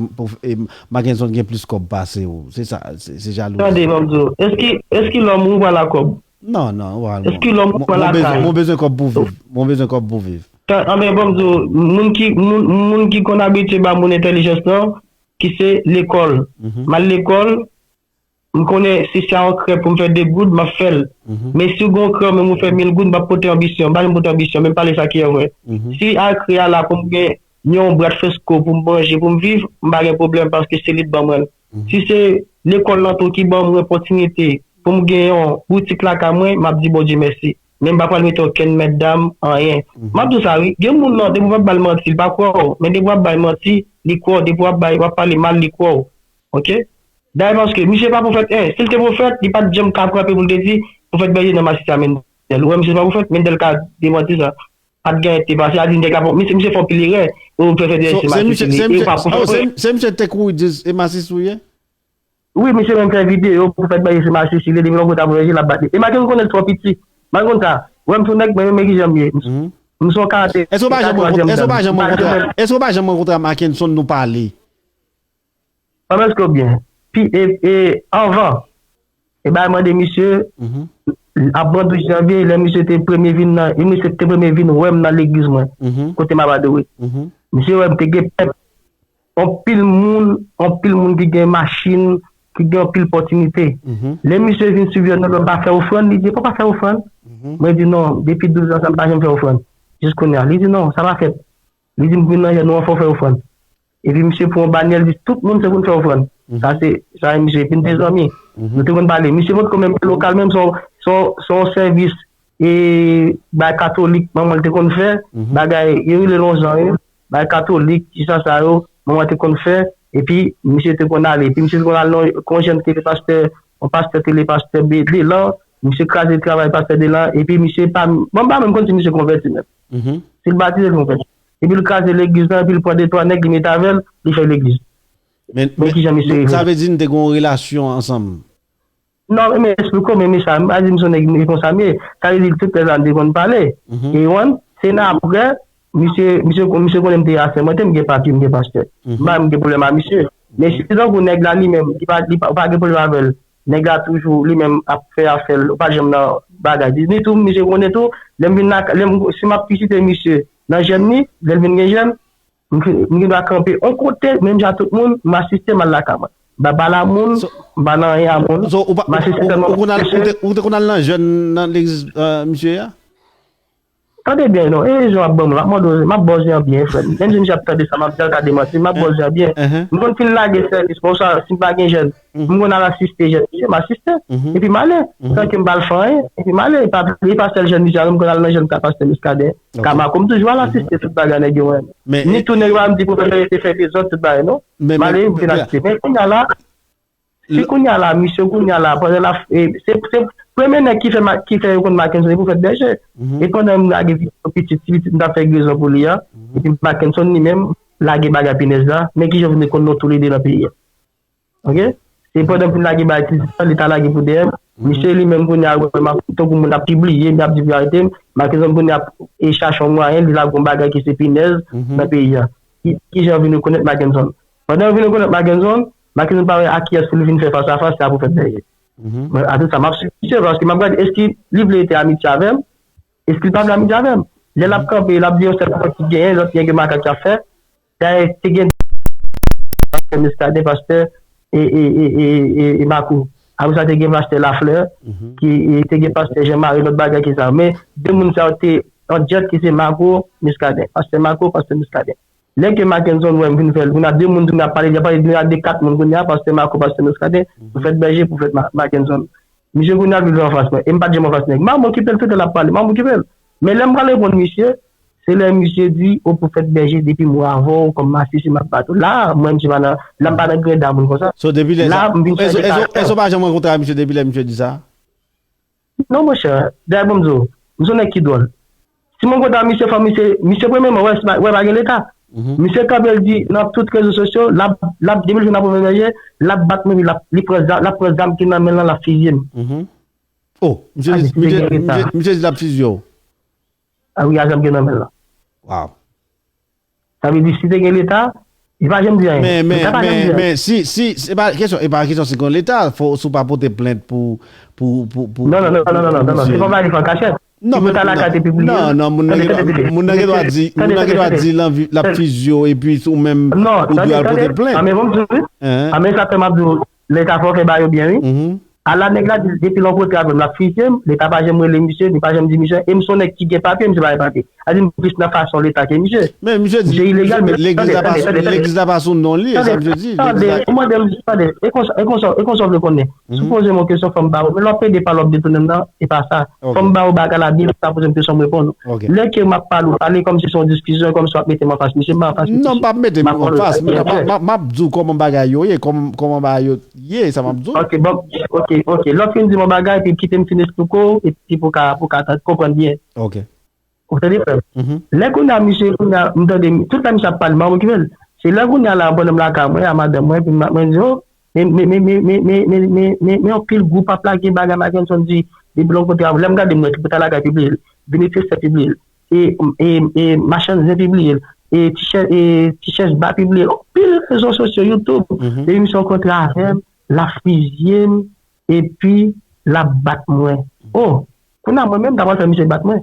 Mackenson gen plis kòb pase w. Se sa, se, se jalouzi. Tande, ban m di w, èske, èske lòm ou pral ak kòb? Non, non, ou pral. Èske lòm ou pral ak kay? Mwen bezwen kòb pou viv. Mwen bezwen kòb pou viv. Anben, ban m di w, moun ki, moun, moun ki konn abitye ba moun entèlijans lan, ki se lekòl. M al lekòl, m konnen si se a yon krè pou m fè de goud, m ap fè l. Men si w gen yon krè, menm ou fè mil goud, m p ap pote anbisyon. M pa janm pote anbisyon, men m pale sa ki vrè. Si a krè a la pou m gen yon bwat fresko pou m manje, pou m viv, m pa gen pwoblèm paske se li k ban mwen l. Si se lekòl lan tou ki ban mwen opòtinite pou m gen yon boutik lakay mwen, m ap di Bondye mèsi. Men m pa pral mete okenn mètdam, anyen. M ap di w sa wi, gen moun nan, depi w ap ba l manti, li pa kwè w. Men depi w ap ba l manti, li kwè w. Depi w ap bay, w ap pale mal, li kwè w. Oke? Dayè paske misye pa pwofèt, en, si l te pwofèt, li pa t janm ka frape pou l te di, pwofèt bèje nan masisi a Mendel. Ou wè misye pa pwofèt, Mendel ka demanti sa. Pa t gen te pase, a di nèg la, misye, misye fè anpil erè, ou fè fè de se masisi li, e ou pa pwofèt vre. Se misye te kouri di e masisi w ye? Wi, misye menm fè videyo, pwofèt bèje se masisi li, depi lontan pwofèt bèje l ap bat li. E Mackenson konnen l twò piti. Mackenson konn sa. Ou wè m se yon nèg, mwen menm, men ki jan m ye. M se yon karate. Èske w pa janm rankontre, èske w pa janm rankontre, èske w pa janm rankontre ak Mackenson nou pale? Anben, èske w byen? Pi, e, e, anvan, e bay mande misye, apre douz janvye, lè misye te premye vin nan, e misye te premye vin wè m nan legliz mwen, kote m ap adore. Misye wè m te gen pèp, anpil moun, anpil moun ki gen machin, ki gen anpil pòtinite. Lè misye vin sibvè nou, lè m pa fè ofrann, li di, "Papa fè ofrann." Mwen di, "Non, depi douz an sa, m pa janm fè ofrann." Jis kounye a, li di, "Non, sa pa fèt." Li di, "M vin nan jèn nou an, fò w fè ofrann." Epi misye pran yon banyè, li di, "Tout moun se pou n fè ofrann." Sa se, sa e misye, epi n te zanmi. Nou te konn pale. Misye potko menm fè lokal, menm se yon, se yon, se yon sèvis, e, bay katolik, manman l te konn fè, bagay, yo rele l yon jan, wi. Bay katolik, ti sa sa yo, manman te konn fè, epi misye te konn ale. Epi misye te konn al nan, kon jèn ki te pastè, yon pastè te rele pastè Be-, Delan, misye kraze travay pastè Delan, epi misye pa, bon, m pa menm konn si misye konvèti menm. Si l batize, l konvèti. Epi l kraze legliz la, epi l pran de twa nèg, li mete avè l, li fè legliz. Men, men kijan misye rive la? Sa vle di n te gen yon relasyon ansanm? Non, men, men eksplike w, men, men sa, m pa di m se yon nèg, men konsa m ye. Sa vle di tout lè sa n te konn pale. E w konn, se nan apre, misye, misye, misye konnen m te asèmante, m gen papye, m gen pastè. M pa, m gen pwoblèm ak misye. Men si tankou nèg la li menm, li pa, li pa, ou pa gen pwoblèm avè l. Nèg la toujou li menm ap fè afè l, ou pa janm nan bagay. Ni tou, misye konnen tou, lè m vin la, lè m, si m ap vizite misye nan jèn li, lè l vin gen jèn, m gen, m gen dwa kanpe yon kote, menm jan tout moun, m asiste, m al lakay mwen. M pa pale a moun, m pa nan anyen a moun. So, ou pa, m asiste ou, sèlman ou konn al, ou te, ou te konn al nan jèn nan legliz, euh, misye a? Tande byen non, e rezon w ap ban mwen, m ap mande w, m ap ba w zen an byen, frè m. Menm si misye ap tande sa, m ap di al ka demanti, m ap ba w zen an byen. M konn fin lage sèvis, bon sa, si m pa gen jèn, m konn al asiste jèn misye, m asiste. Epi m ale. San ke m pa al fè anyen, epi m ale. E pa, e pa sèl jèn misye, m konn al nan jèn ka pastè Muscadin. Kamako, m toujou al asiste tout bagay nèg yo renmen. Ni tou nèg yo pa m di pwofèt yo te fè dezòd, tout bagay, non. M ale, m vin asiste. Men kounye a la, si kounye a la, misye kounye a la, pandan l ap, e, se, se premye nèg ki fè ma-, ki fè yo konn Mackenson, se pwofèt bèje. E pandan m lage videyo pitit, ti pitit m t ap fè grezon pou li a, epi Mackenson li menm lage bagay pinèz la, men kijan w vin konn nou toulede nan peyi a. Oke? Se pandan m fin lage bagay ti sa, li ta lage pou dèyè m. Misye li menm kounye a, wè m ap, tankou moun ap pibliye, m ap di pou yo arete m. Mackenson kounye a ap e chache yon mwayen, li lage yon bagay ki se pinèz nan peyi a. Ki, ki jan yo vin rekonèt Mackenson? Pandan yo vin rekonèt Mackenson, Mackenson pa wè a kiyès pou li vin fè fas a fas, se a Pwofèt Bèje. Mwen, a tout sa, m ap swiv misye, paske m ap gade, èske li vle rete amitye avè m? Èske li pa vle amitye avè m? Lè l ap kanpe, l ap di yon sèl pwofèt ki genyen, lòt gen gen makak y ap fè. Dayè, te gen pastè Muscadin, pastè e, e, e, e, e, e Marco. Apre sa, te gen pastè Lafleur, ki e, te gen pastè Jean Marie, lòt bagay ki sa. Men, de moun sa yo te an djèt ki se Marco Muscadin. Pastè Marco, pastè Muscadin. Lè ke Mackenson wè m vin fè l, kounye a de moun tounen ap pale, li ap pale de kat moun kounye a, pastè Marco, pastè Muscadin, pwofèt Bèje, pwofèt Ma- Mackenson. Misye kounye a vin anfas mwen, e m pa t janm anfas nèg. M pa m okipe l, tout lè l ap pale, m pa m okipe l. Men lè m pral reponn misye, se lè misye di, o pwofèt Bèje, depi m wè avè w, kòm masisi, m ap bat ou. La, mwen, misye pa nan, la m pa nan greda moun konsa. So, depi lè La, sa, m vin èske chanje èske- karakter. Èske w pa janm rankontre ak misye depi lè misye di sa? Non, monchè, dayè, bon, m di w, m se yon nèg ki dwòl. Si mwen kontre ak misye, fò misye, misye premyèman, wè, wè pa gen leta. Misye kanpe, l di, nan tout rezo sosyo, l ap, l ap, depi l jwenn apwofèt Bèje, l ap bat mwen, l ap, li pran zam, l ap pran zam ki nan men l lan, l ap fizye m. Oh, misye, misye, misye, misye di l ap fizye w. A wi, a zam ki nan men l lan. Wow. Sa vle di, si te gen leta, li pa janm di anyen. Men, men, men, men, si, si, se pa kesyon, e pa kesyon si gen leta, fò, si w pa pote plent pou, pou, pou, pou, Non, non, non, non, non, non, non, non, se pa bagay li fè an kachèt. Non, men, non, non, non, moun nan gen dwa, moun nan gen dwa di, moun nan gen dwa di l anvi, l ap fizye w, epi ou menm, ou dwe al pote plent. Anmen, bon, m di w, wi. Anmen, sa fè m ap di w, leta fò fè ba yo byen, wi. Ala nèg la di, depi l rankontre avè m, l ap fizye m, leta pa janm rele misye, li pa janm di misye, e m se yon nèg ki gen papye, misye pa gen papye. A di m plis nan fason leta ke misye. Men misye di, misye ilegal, men legliz la pa sou, legliz la pa sou non li, e sa misye di, legliz la. Tande, ou mande m, tande, e konsa, e konsa, e konsa w vle konnen. Si w poze m yon kesyon, fò m ba ou, men lè w ap pede pale, w ap detounen m nan, e pa sa. Fò m ba ou bagay la byen, sa poze m kesyon, m reponn ou. Lè ke m ap pale, ou pale kòmsi se yon diskisyon, kòmsi w ap mete m anfas misye, m pa anfas misye. Non, m p ap mete m anfas, men m ap, m ap, m ap di w kòman bagay yo ye, kòman, kòman bagay yo ye, sa m ap di w. Ok, bon, ok, ok. Lè w fin di m yon bagay, epi kite m fin esplike w, epi pou w ka, pou w ka konprann byen. Ok. Ou tande, frè m? Lè kounye a, misye, kounye a, m tande, tout lè misye ap pale, m pa okipe l. Se lè kounye a la, pandan m lakay mwen, a madanm mwen, epi m, mwen di, oh, men, men, men yon pil gwoup ap lage bagay Mackenson di, depi l rankontre avè l, lè m gade, m wè tripota lagay pibliye l, benefisè pibliye l, e, e, e machann zen pibliye l, e tichè, e tichèz ba pibliye l, yon pil rezo sosyo, YouTube, depi misye rankontre avè m, l ap fizye m, epi l ap bat mwen. Oh, kounye a mwen menm, ta pral fè misye bat mwen.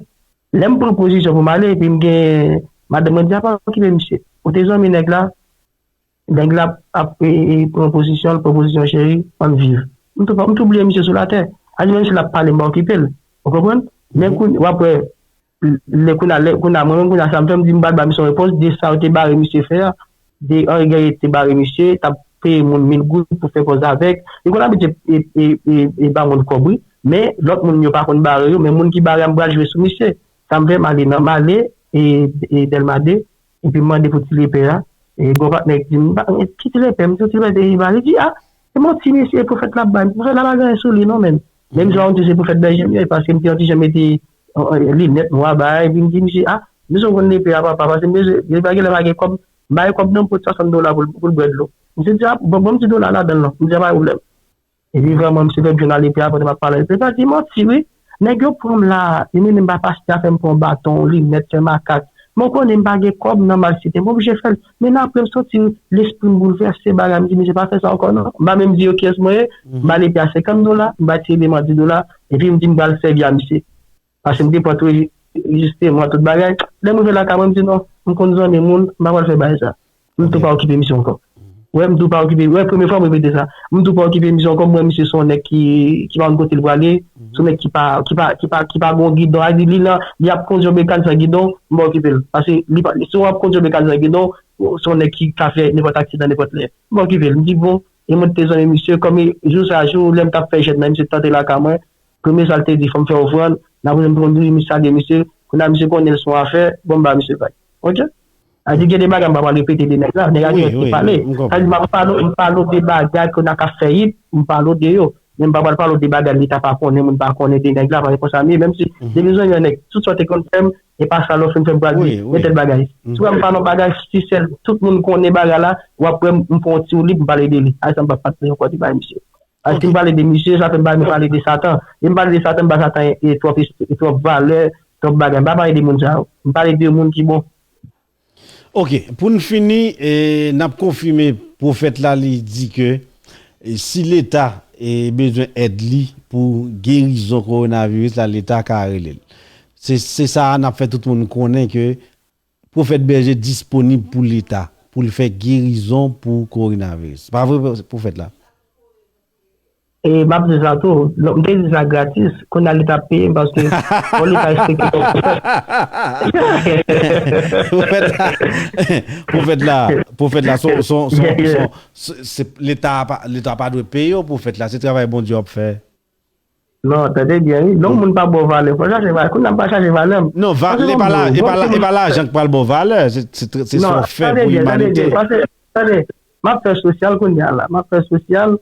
Lè m pran pozisyon pou m ale, epi m gen, madanm mwen di, a pa okipe misye. Ou te zanmi nèg la, nèg la ap, e, e, pran pozisyon, l pran pozisyon cheri, ann viv. M tou, m tou bliye misye sou latè. A di menm si l ap pale, m pa okipe l. Ou konprann? Men kounye, w ap wè, lè kounye a, lè kounye a, mwen menm kounye a, sa m fè, m di m pral ba misye yon repons de sa yo te bare misye fè a. De Henri Guerrier te bare misye, t ap peye moun mil goud pou fè kòz avèk. Li konn abitye e, e, e, e ba moun kòb, wi. Men, lòt moun yo pa konn bare yo, men moun ki bare a, m pral jwe sou misye. Sa m fè, m ale nan, m ale, e, e Dèlma de, epi m mande pou Ti Lepè a, e gwo patnè ki di m, "Ba, ki Ti Lepè?" M di, "Ti Lepè te rive a." Li di, "A, se yon ti mesye pwofèt la bay, pwofèt la pa gen anyen sou li non, menm." Menm jan w di se pwofèt Bèje m ye, paske m te yon ti jan mete, e, e, linèt nwa bay, epi m di misye, "A, misye konn Lepè a papa, paske m bezwen, Lepè a genlè pa gen kòb, m ba l kòb nan pot swasant dola pou l, pou l bwè dlo." Misye di, "A, bon, bon, m ti dola ladan l non." M di, "A, pa gen pwoblèm." Epi vrèman, misye fè m jwenn a Lepè a pandan m ap pale. Lepè a di, "Manti, wi. Nèg yo pran m la, yo mennen m ba pastè a, fè m pran baton, linèt, fè makak. Men w konnen m pa gen kòb nan malsite, m oblije fè l. Men apre m soti, lespri m boulvèse, bagay, m di, 'Misye pa fè sa ankò non.'" M pa menm di yo kiyès mwen ye, m ba Lepè a senkant dola, m ba ti eleman dis dola, epi m di m pral sèvi a misye. Paske m te pran tou, jisteman, tout bagay. Lè m rive lakay mwen, m di, "Non, m konn zanmi moun, m pa pral fè bagay sa." M tou pa okipe misye ankò. Wè, m tou pa okipe, wè, premye fwa m repete sa. M tou pa okipe misye ankò, m wè misye se yon nèg ki, ki pa konn kote l prale, se yon nèg ki pa, ki pa, ki pa, ki pa gon gidon. A di, li la, li ap kondui yon bekàn san gidon, m pa okipe l. Paske li pa, si w ap kondui yon bekàn san gidon, se yon nèg ki ka fè nenpòt aksidan, nenpòt lè. M pa okipe l. M di, "Bon," e mwen te zanmi misye, kòm e, jou sa jou, lè m t ap fè jèn nan, misye t antre lakay mwen, premye sa l te di, "Fò m fè ofrann." Apre m pran diri, m salye misye. Kounye a misye konnen l se yon afè, bon, m ba misye vag. Ok? A di, gen de bagay m pa pral repete de nèg la. Nèg la gen lè ki pale. Sa di, m ap pale, m pale w de bagay kounye a k ap fè hit, m pale w de yo. Men m pa pral pale w de bagay leta pa konnen, moun pa konnen de nèg la, paske konsa m ye. Menm si depi m jwenn yon nèg, tout sa w te konn fè m, e pa sa lè w fin fè m pral di, men tèl bagay. Si w wè m pale yon bagay, si sèl tout moun konnen bagay la, w ap wè m, m pran yon ti woulib, m pale de li. A sa m p ap pale ankò de bagay misye. Paske m pale de misye, sa fè m pa renmen pale de Satan. E m pale de Satan, m ba Satan e, e twòp, e twòp valè, Twòp bagay. M pa pale de moun sa yo. M pale de moun ki bon. Ok, pou n fini, e, n ap konfime pwofèt la, li di ke, e, si Leta, e, bezwen èd li pou gerizon kowonaviris la, Leta ka rele l. Se, se sa a n ap fè tout moun konnen ke Pwofèt Bèje disponib pou Leta, pou l fè gerizon pou kowonaviris. Pa vre, pwofèt la? E m ap di sa tou. Non, m te di sa gratis. Kounye a li t ap peye m paske fò Leta respekte yon pwofèt. Pwofèt la, pwofèt la, pwofèt la, son, son, son, son, se, se, Leta pa, Leta pa dwe peye w, pwofèt la. Se travay Bondye w ap fè. Non, tande byen, wi. Lè yon moun pa ba w valè, fò chache valè. Kounye a m pa chache valè m. Non, va, Paske e pa la, e pa la, e pa lajan k pral ba w valè. Se, se, se sa w fè pou imanite. Paske, tande, m ap fè sosyal kounye a la. M ap fè sosyal.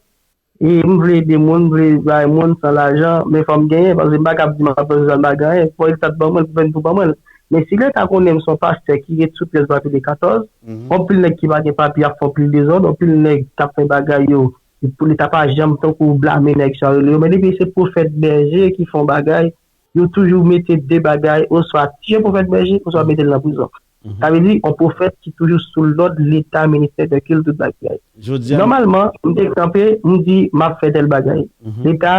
E m vle ede moun, m vle bay moun san lajan, men fò m genyen, paske m pa kab di m ap fè sosyal m pa gen anyen. Fò Leta ban mwen l, pou fè n tou ban mwen l. Men si Leta konnen m se yon pastè ki ret sou pyès depi de katòz, anpil nèg ki pa gen papye ap fè anpil dezòd, anpil nèg k ap fè bagay yo, pou Leta pa janm tankou blame nèg sa yo rele yo. Men depi se pwofèt Bèje ki fè yon bagay, yo toujou mete de bagay, oswa tiye pwofèt Bèje, oswa mete l nan prizon. Sa vle di, yon pwofèt ki toujou sou lòd Leta, ministè de kilt, tout bagay. Jodi a, nòmalman, m te kanpe, m di, m ap fè tèl bagay. Leta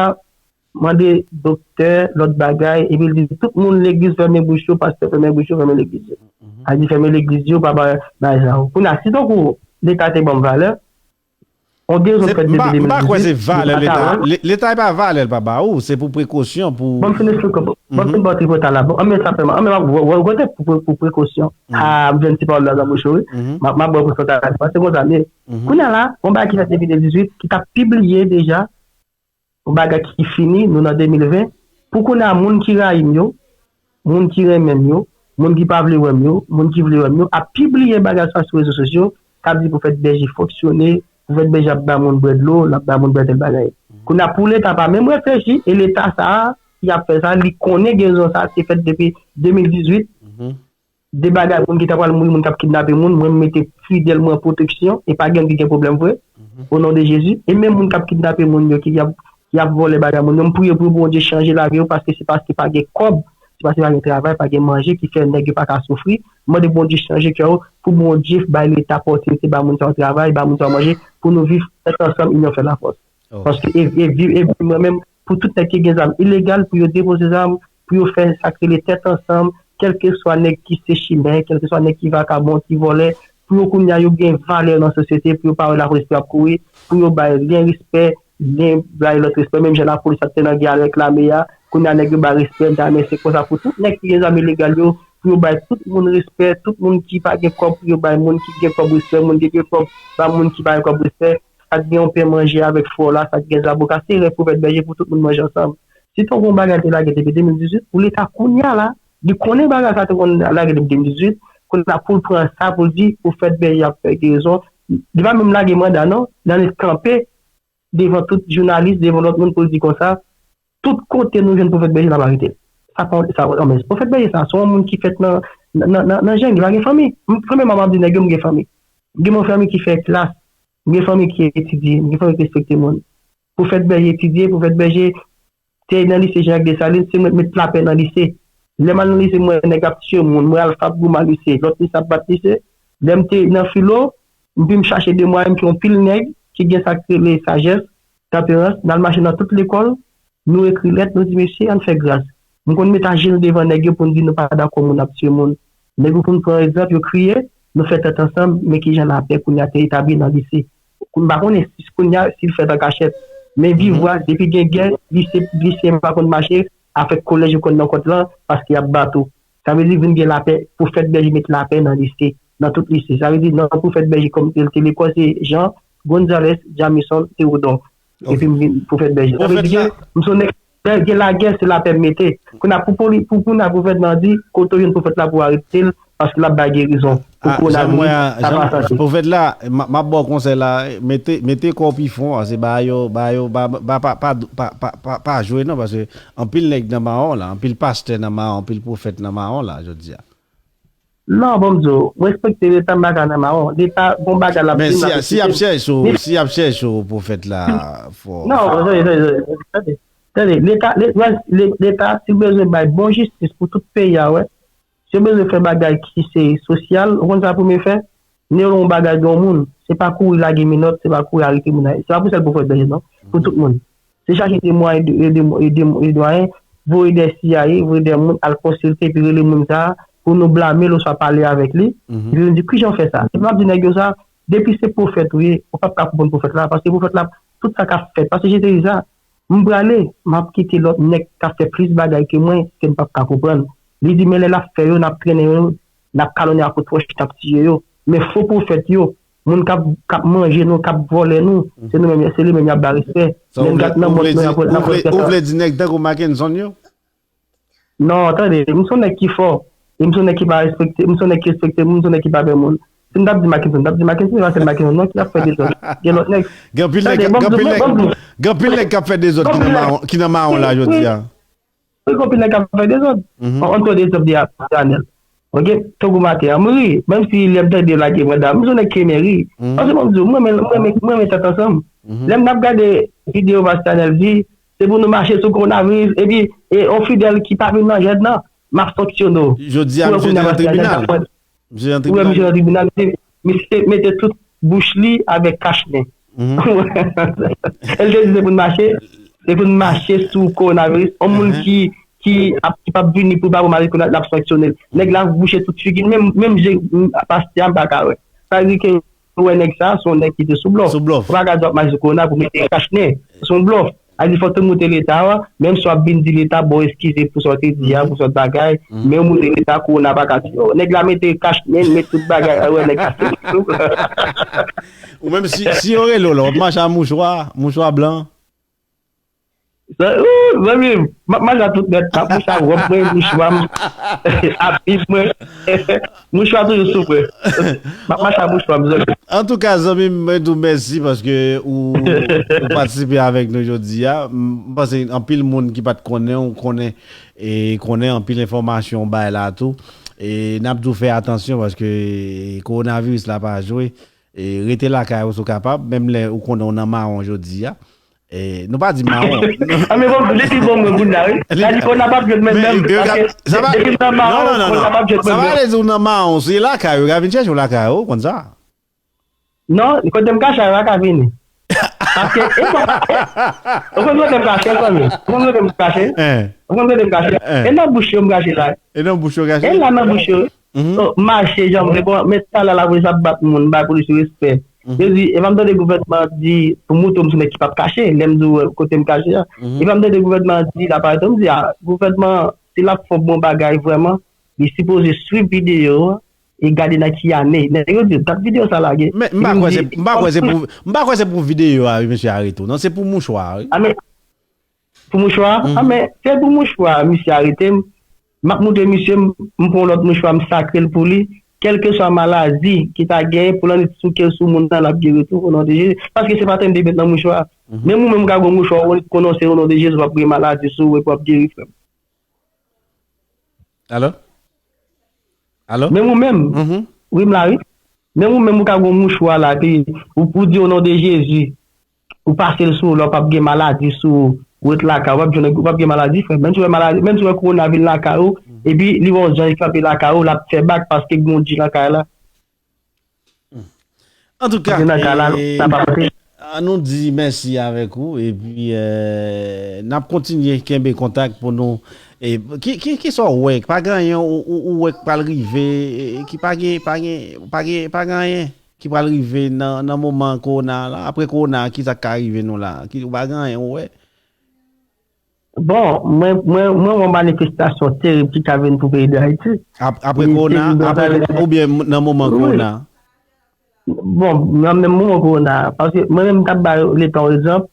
mande doktè, lòt bagay, epi l di, tout moun legliz fèmen bouch yo, pastè fèmen bouch yo, fèmen legliz yo. A di fèmen legliz yo, pa ba, ba sa yo. Kounye a, si tankou Leta te ban m valè, yon gerizon fèt depi de mil dizuit. M pa kwè se valè Leta. Leta e pa valè l pa ba ou, se pou prekosyon, pou... Bon, m fin esplike w. Bon, m fin ba w tripotay la. Bon, anben sa fè m, anben m ap, w, w, w, pou, pou, pou prekosyon. A, m jwenn ti pawòl la nan bouch ou, wi. M ap, m ap ba w prekosyon, sa, sa, se konsa m ye. Kounye a la, yon bagay ki fèt depi de mil dizuit, ki t ap pibliye deja, yon bagay ki fini, nou nan de mil ven. Pou kounye a, moun ki rayi m yo, moun ki renmen m yo, moun ki pa vle wè m yo, moun ki vle wè m yo, ap pibliye bagay sa sou rezo sosyo, k ap di pwofèt Bèje fonksyone, pwofèt Bèje ap ba moun bwè dlo, l ap ba moun bwè tèl bagay. Kounye a, pou Leta pa menm reflechi, e Leta sa a, ki ap fè sa, li konnen gerizon sa a, te fèt depi de mil dizuit, de bagay, moun ki ta pral mouri, moun k ap kidnape moun, mwen m mete fidèl mwen an pwoteksyon, e pa gen ki gen pwoblèm vre, o non de Jezi. E menm moun k ap kidnape moun yo, ki ap, ki ap vòlè bagay moun yo, m priye pou Bondye chanje lavi yo, paske se paske pa gen kòb, se paske pa gen travay, pa gen manje, ki fè nèg yo pa ka soufri. M mande Bondye chanje kè yo, pou Bondye bay Leta pòsibite, ba moun sa yo travay, ba moun sa yo manje, pou nou viv tèt ansanm, inyon fè lafòs. Paske e, e, e, e mwen menm, pou tout nèg ki gen zam ilegal, pou yo depoze zam, pou yo fè sa k rele tèt ansanm, kèlkeswa nèg ki se chimè, kèlkeswa nèg ki vakabon, ki vòlè, pou yo kounye a yo gen valè nan sosyete, pou yo pa wè lapolis pou y ap kouri, pou yo bay lyen respè, lyen bay lòt respè, menm jan lapolis ap te nan gè avèk lame a, kounye a nèg yo bay respè, dayè se konsa pou tout nèg ki gen zam ilegal yo, pou yo bay tout moun respè, tout moun ki pa gen kòb, pou yo bay moun ki gen kòb respè, moun ki gen kòb, ba moun ki pa gen kòb respè, sa k gen yon pen manje avèk fò la, sa k gen zaboka, se rèv pwofèt Bèje pou tout moun manje ansanm. Si te yon bagay te lage depi de mil dizuit, pou Leta kounye a la, li konnen bagay sa te konn lage depi de mil dizuit, kounye a pou l pran sa pou l di, pwofèt Bèje ap fè gerizon, li pa menm lage manda non, nan li kanpe devan tout jounalis, devan lòt moun pou l di konsa, tout kote nou jwenn pwofèt Bèje, l ap arete l. Sa pa, sa, anben, pwofèt Bèje sa, se yon moun ki fèt nan, nan, nan, nan jeng, li pa gen fanmi. M, premyèman, m ap di nèg yo, m gen fanmi. M gen yon fanmi ki fè klas, m gen fanmi ki etidye, m gen fanmi ki respekte moun. Pwofèt Bèje etidye, pwofèt Bèje te nan lise Jean Jacques Dessalines, se mwen k met lapè nan lise. Lè m al nan lise, m wè nèg ap tiye moun, m wè Alpha ap goumen ak lise, lòt lise ap bat lise. Lè m te nan filo, m vin chache de mwayen, m fè yon pil nèg ki gen sa k rele sajès, tanperans, n al mache nan tout lekòl, nou ekri lèt, nou di, mesye, ann fè gras. M konn met ajenou devan nèg yo pou n di nou pa dakò moun ap tiye moun. Nèg yo pou n pran egzanp, yo kriye, nou fè tèt ansanm, men kijan lapè kounye a te etabli nan lise. M pa konnen si kounye a, si l fèt an kachèt. Men viv wa, depi gen gè, lise, lise pa konn mache, avèk kolèj yo konn nan kont lan, paske y ap bat ou. Sa vle di vin gen lapè, pwofèt Bèje met lapè nan lise, nan tout lise. Sa vle di non, pwofèt Bèje kòm tel te lekòl, se Jean, Gonzales, Jamison, Théodore. Epi m vin pwofèt Bèje. Sa vle di ke m se yon nèg, lè gen lagè, se lapè m mete. Kounye a pou poli-, pou, pou kounye a gouvènman an di, kote w jwenn pwofèt la pou w arete l, paske l ap bay gerizon pou kowonaviris, sa pa sante. Pwofèt la, m, m ap ba w konsèy la, mete, mete kò w pi fon, se ba yo, ba yo, ba, ba, pa, pa, pa, pa, pa, pa jwe non, paske anpil nèg nan mawon la, anpil pastè nan mawon, anpil pwofèt nan mawon la, jodi a. Non, bon, m di w, m respekte Leta, m pa ka nan mawon. Leta, bon bagay l ap di, m ap respekte l. Men si, si y ap chèche w, si y ap chèche w, pwofèt la, fò. Non, tande, tande, tande, tande. Tande, Leta, le- le- Leta, si l bezwen bay bon jistis pou tout peyi a, wè, si yo bezwen fè bagay ki se sosyal, ou konn sa pou yo fè? Nèl yon bagay gen yon moun, se pa kouri lage menòt, se pa kouri arete moun nan. Se pa pou sèl pou Fred Berger, non. Pou tout moun. Se chache de mwayen, de, de, de, de mwayen, voye de C I A, voye de moun al konsilte, epi rele moun sa a, pou nou blame l oswa pale avèk li. Epi nou di, kijan w fè sa? Epi m ap di nèg yo sa, depi se pwofèt ou ye, ou p ap ka konprann pwofèt la, paske pwofèt la, tout sa k ap fèt, paske Jezi te di sa, m prale, m ap kite lòt nèg k ap fè plis bagay ke mwen, ke m p ap ka konprann. Li di, men lè l ap fè yo, n ap trennen yo, n ap kalonnen ak wòch, n ap tiye yo. Men fo pwofèt yo, moun k ap, k ap manje nou, k ap vòlè nou, se nou menm, se li menm y ap ba respè. Sa ou Men vle, gad nan ou mòt vle nou, di, y ap, y ou ap vle, ou vle di nèg tankou Mackenson yo? Non, tande, m se yon nèg ki fò. E m se yon nèg ki pa respekte, m se yon nèg ki respekte moun, m se yon nèg ki pa pè moun. Si m t ap di Mackenson, m t ap di Mackenson, se pa sèl Mackenson non ki ap fè dezòd. Gen lòt nèg. Gen anpil nèg, Tande, gen bon, anpil bon, nèg, bon, gen anpil nèg k ap fè dezòd ki nan mawon, ki nan mawon la jodi a. Wi, gen anpil nèg k ap fè dezòd. An, an pran dezòd de Arsenal. Ok, tankou maten an, m ri. Menm si lè m tande yo lage mwen dam, m se yon nèg ki renmen ri. Paske mwen di w, mwen renmen, mwen renmen, mwen renmen tèt ansanm. Lè m ap gade videyo Pastor Nel di, se pou nou mache sou kowonaviris, epi e, yon fidèl ki pa vin nan jèd nan, m ap sanksyone w. Jodi a, misye te nan tribinal. Misye nan tribinal. Ou wè misye nan tribinal, misye, misye mete tout bouch li avèk kach nen. L te di se pou n mache, se pou n mache sou kowonaviris. Yon moun ki, ki ap, ki p ap vini pou ba pou maladie kowonaviris, l ap sanksyone l. Nèg la bouche tout figi l, menm, menm je, m, pastè a m pa ka wè. Sa vle di ke ou wè nèg sa, se yon nèg ki te sou blòf. Sou blòf. Ou pa ka di w ap mache sou kowona pou mete kach nen. Se yon blòf. A di fòk te moute Leta a, menm si w ap vin di Leta, bon, eskize pou sa w te di a, pou sa w t bagay, men w moute Leta, kowona pa ka di, oh, nèg la mete kach nen, met tout bagay, a wè nèg kach nen. Ou menm si, si yo rele w la, w ap mache a mouchwa, mouchwa blan. Sa, ooh, zanmi m, m ap mache a tout nèt, m ap mouche a wòb mwen, mouchwa m, a bib mwen. Mouchwa toujou sou mwen. M ap mache a mouchwa m, zanmi. Antouka, zanmi m, mwen di w mèsi paske ou, ou patisipe avèk nou jodi a. M, m panse anpil moun ki pa t konnen, ou konnen, e konnen anpil enfòmasyon ou bay la tou. E n ap di w fè atansyon paske kowonaviris la pa jwe. E rete lakay ou si w kapab, menm lè ou konnen ou nan mawon jodi a. E, nou pa di mawon. A, men bon, depi bon mwen kounye a, wi. Sa di kòna p ap jwenn mwen menm, paske depi m nan mawon, kòna p ap jwenn mwen menm. Sa pa vle di ou nan mawon, se lakay ou, yo ka vin chèche w lakay ou, konn sa. Non, kote m kache a, yo pa ka vini. Paske, e bon, e, ou konn kote m kache, zanmi? Ou konn kote m kache? Ou konn kote m kache? E nan bouch yo m kache la. E nan bouch yo kache? E la nan bouch yo. So, mache jan m vle, bon, men talè lapolis ap bat moun, bay polis yo respè. Yo di, e pa m tande gouvènman an di, pou moutre w m se nèg ki p ap kache, lè m di w kote m kache a. E pa m tande gouvènman an di, l ap arete w, m di, a, gouvènman an, si l ap fè yon bon bagay vrèman, li sipoze swiv videyo an e gade nan ki ane. Nèg yo di, dat videyo sa lage. Men m pa kwè se, m pa kwè se pou, m pa kwè se pou videyo a, wi, misye arete w. Non, se pou mouchwa a, wi. A, men, Pou mouchwa a? A, men, se pou mouchwa a, misye arete m. M ap moutre misye, m, m pran yon lòt mouchwa, m sakre l pou li. Kèlkeswa maladi ki ta genyen, pou l annik souke l sou moun nan, l ap geri tou, o non de Jezi. Paske se pa tande met nan mouchwa a. Menm ou menm ou ka gen yon mouchwa, ou konn se o non de Jezi, w ap gen maladi sou ou, epi w ap geri, frè m. Alo? Alo? Menm ou menm, wi, m la, wi. Menm ou menm, ou ka gen yon mouchwa la, epi ou, ou di o non de Jezi, ou pase l sou ou, la w p ap gen maladi sou ou, ou ret lakay ou, w p ap jwenn, ou p ap gen maladi, frè. Menm si w wè maladi, menm si w wè kowona vin lakay ou, epi li wè yon zanj kanpe lakay ou, l ap fè bak paske gen yon dji lakay la. Antouka, ann nou di mèsi avèk ou, epi, eh, n ap kontinye kenbe kontak pou nou. E, ki, ki, ki sa w wè? Pa gen anyen ou, ou, ou wè k pral rive, e, ki pa gen, pa gen, pa gen, pa gen anyen ki pral rive nan, nan moman kowona la? Apre kowona, ki sa k ka rive nou la? Ki, ou pa gen anyen ou wè? Bon, mwen, mwen, mwen wè yon manifestasyon terib ki ka vin pou peyi Dayiti. Ap-, apre kowona, apre, oubyen nan moman kowona? Bon, nan menm moman kowona, paske mwen menm, m t ap ba Leta yon egzanp,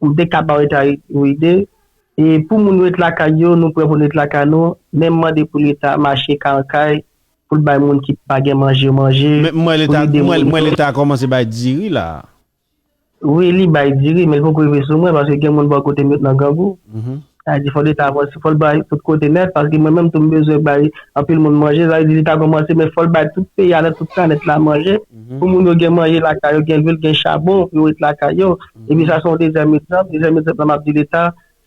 m te ka ba Leta yon ide, e pou moun ret lakay yo, nou prè pou n ret lakay nou, men m mande pou Leta mache kay an kay, pou l bay moun ki pa gen manje, manje, pou l ede moun yo. Men m wè Leta, m wè, m wè Leta kòmanse bay diri la. Wi, li bay diri, men li poko rive sou mwen, paske gen moun bò kote m yo t nan grangou. Sa vle di, fò Leta avanse, fò l bay tout kote nèt, paske mwen menm tou, m bezwen bay anpil moun manje. Sa vle di, Leta kòmanse, men fò l bay tout peyi a, nan tout planèt la, manje. Pou moun yo gen manje lakay yo, gen lwil, gen chabon, pou yo ret lakay yo. Epi sa se yon dezyèm egzanp. Dezyèm egzanp la, m ap di Leta,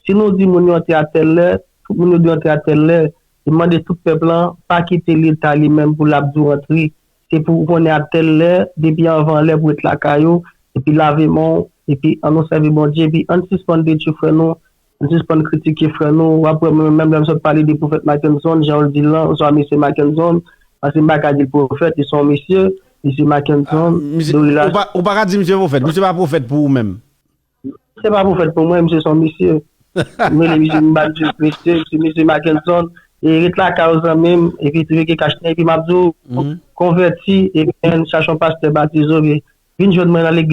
Si nou di moun yo antre a tèl lè, tout moun yo dwe antre a tèl lè. E mande tout pèp lan, pa kite Leta li menm pou l ap di w antre. Se pou ou konnen a tèl lè, depi anvan lè pou ret lakay ou, epi lave men w, epi ann nou sèvi Bondye, epi ann sispann detwi frè nou, ann sispann kritike frè nou. W ap wè mwen menm lè m sot pale de pwofèt Mackenson, jan w di l lan, oswa mesye Mackenson, paske m pa ka di l pwofèt, li se yon mesye, mesye Mackenson, Misye, ou pa, ou pa ka di misye pwofèt. Misye pa pwofèt pou ou menm. Se pa pwofèt pou mwen, misye se yon mesye. M rele misye, m ba l di mesye, se mesye Mackenson. E ret lakay ou zanmi m, epi tou veke kach nan, epi m ap di w, konvèti, epi chache yon pastè batize w, vin jwenn mwen nan legliz.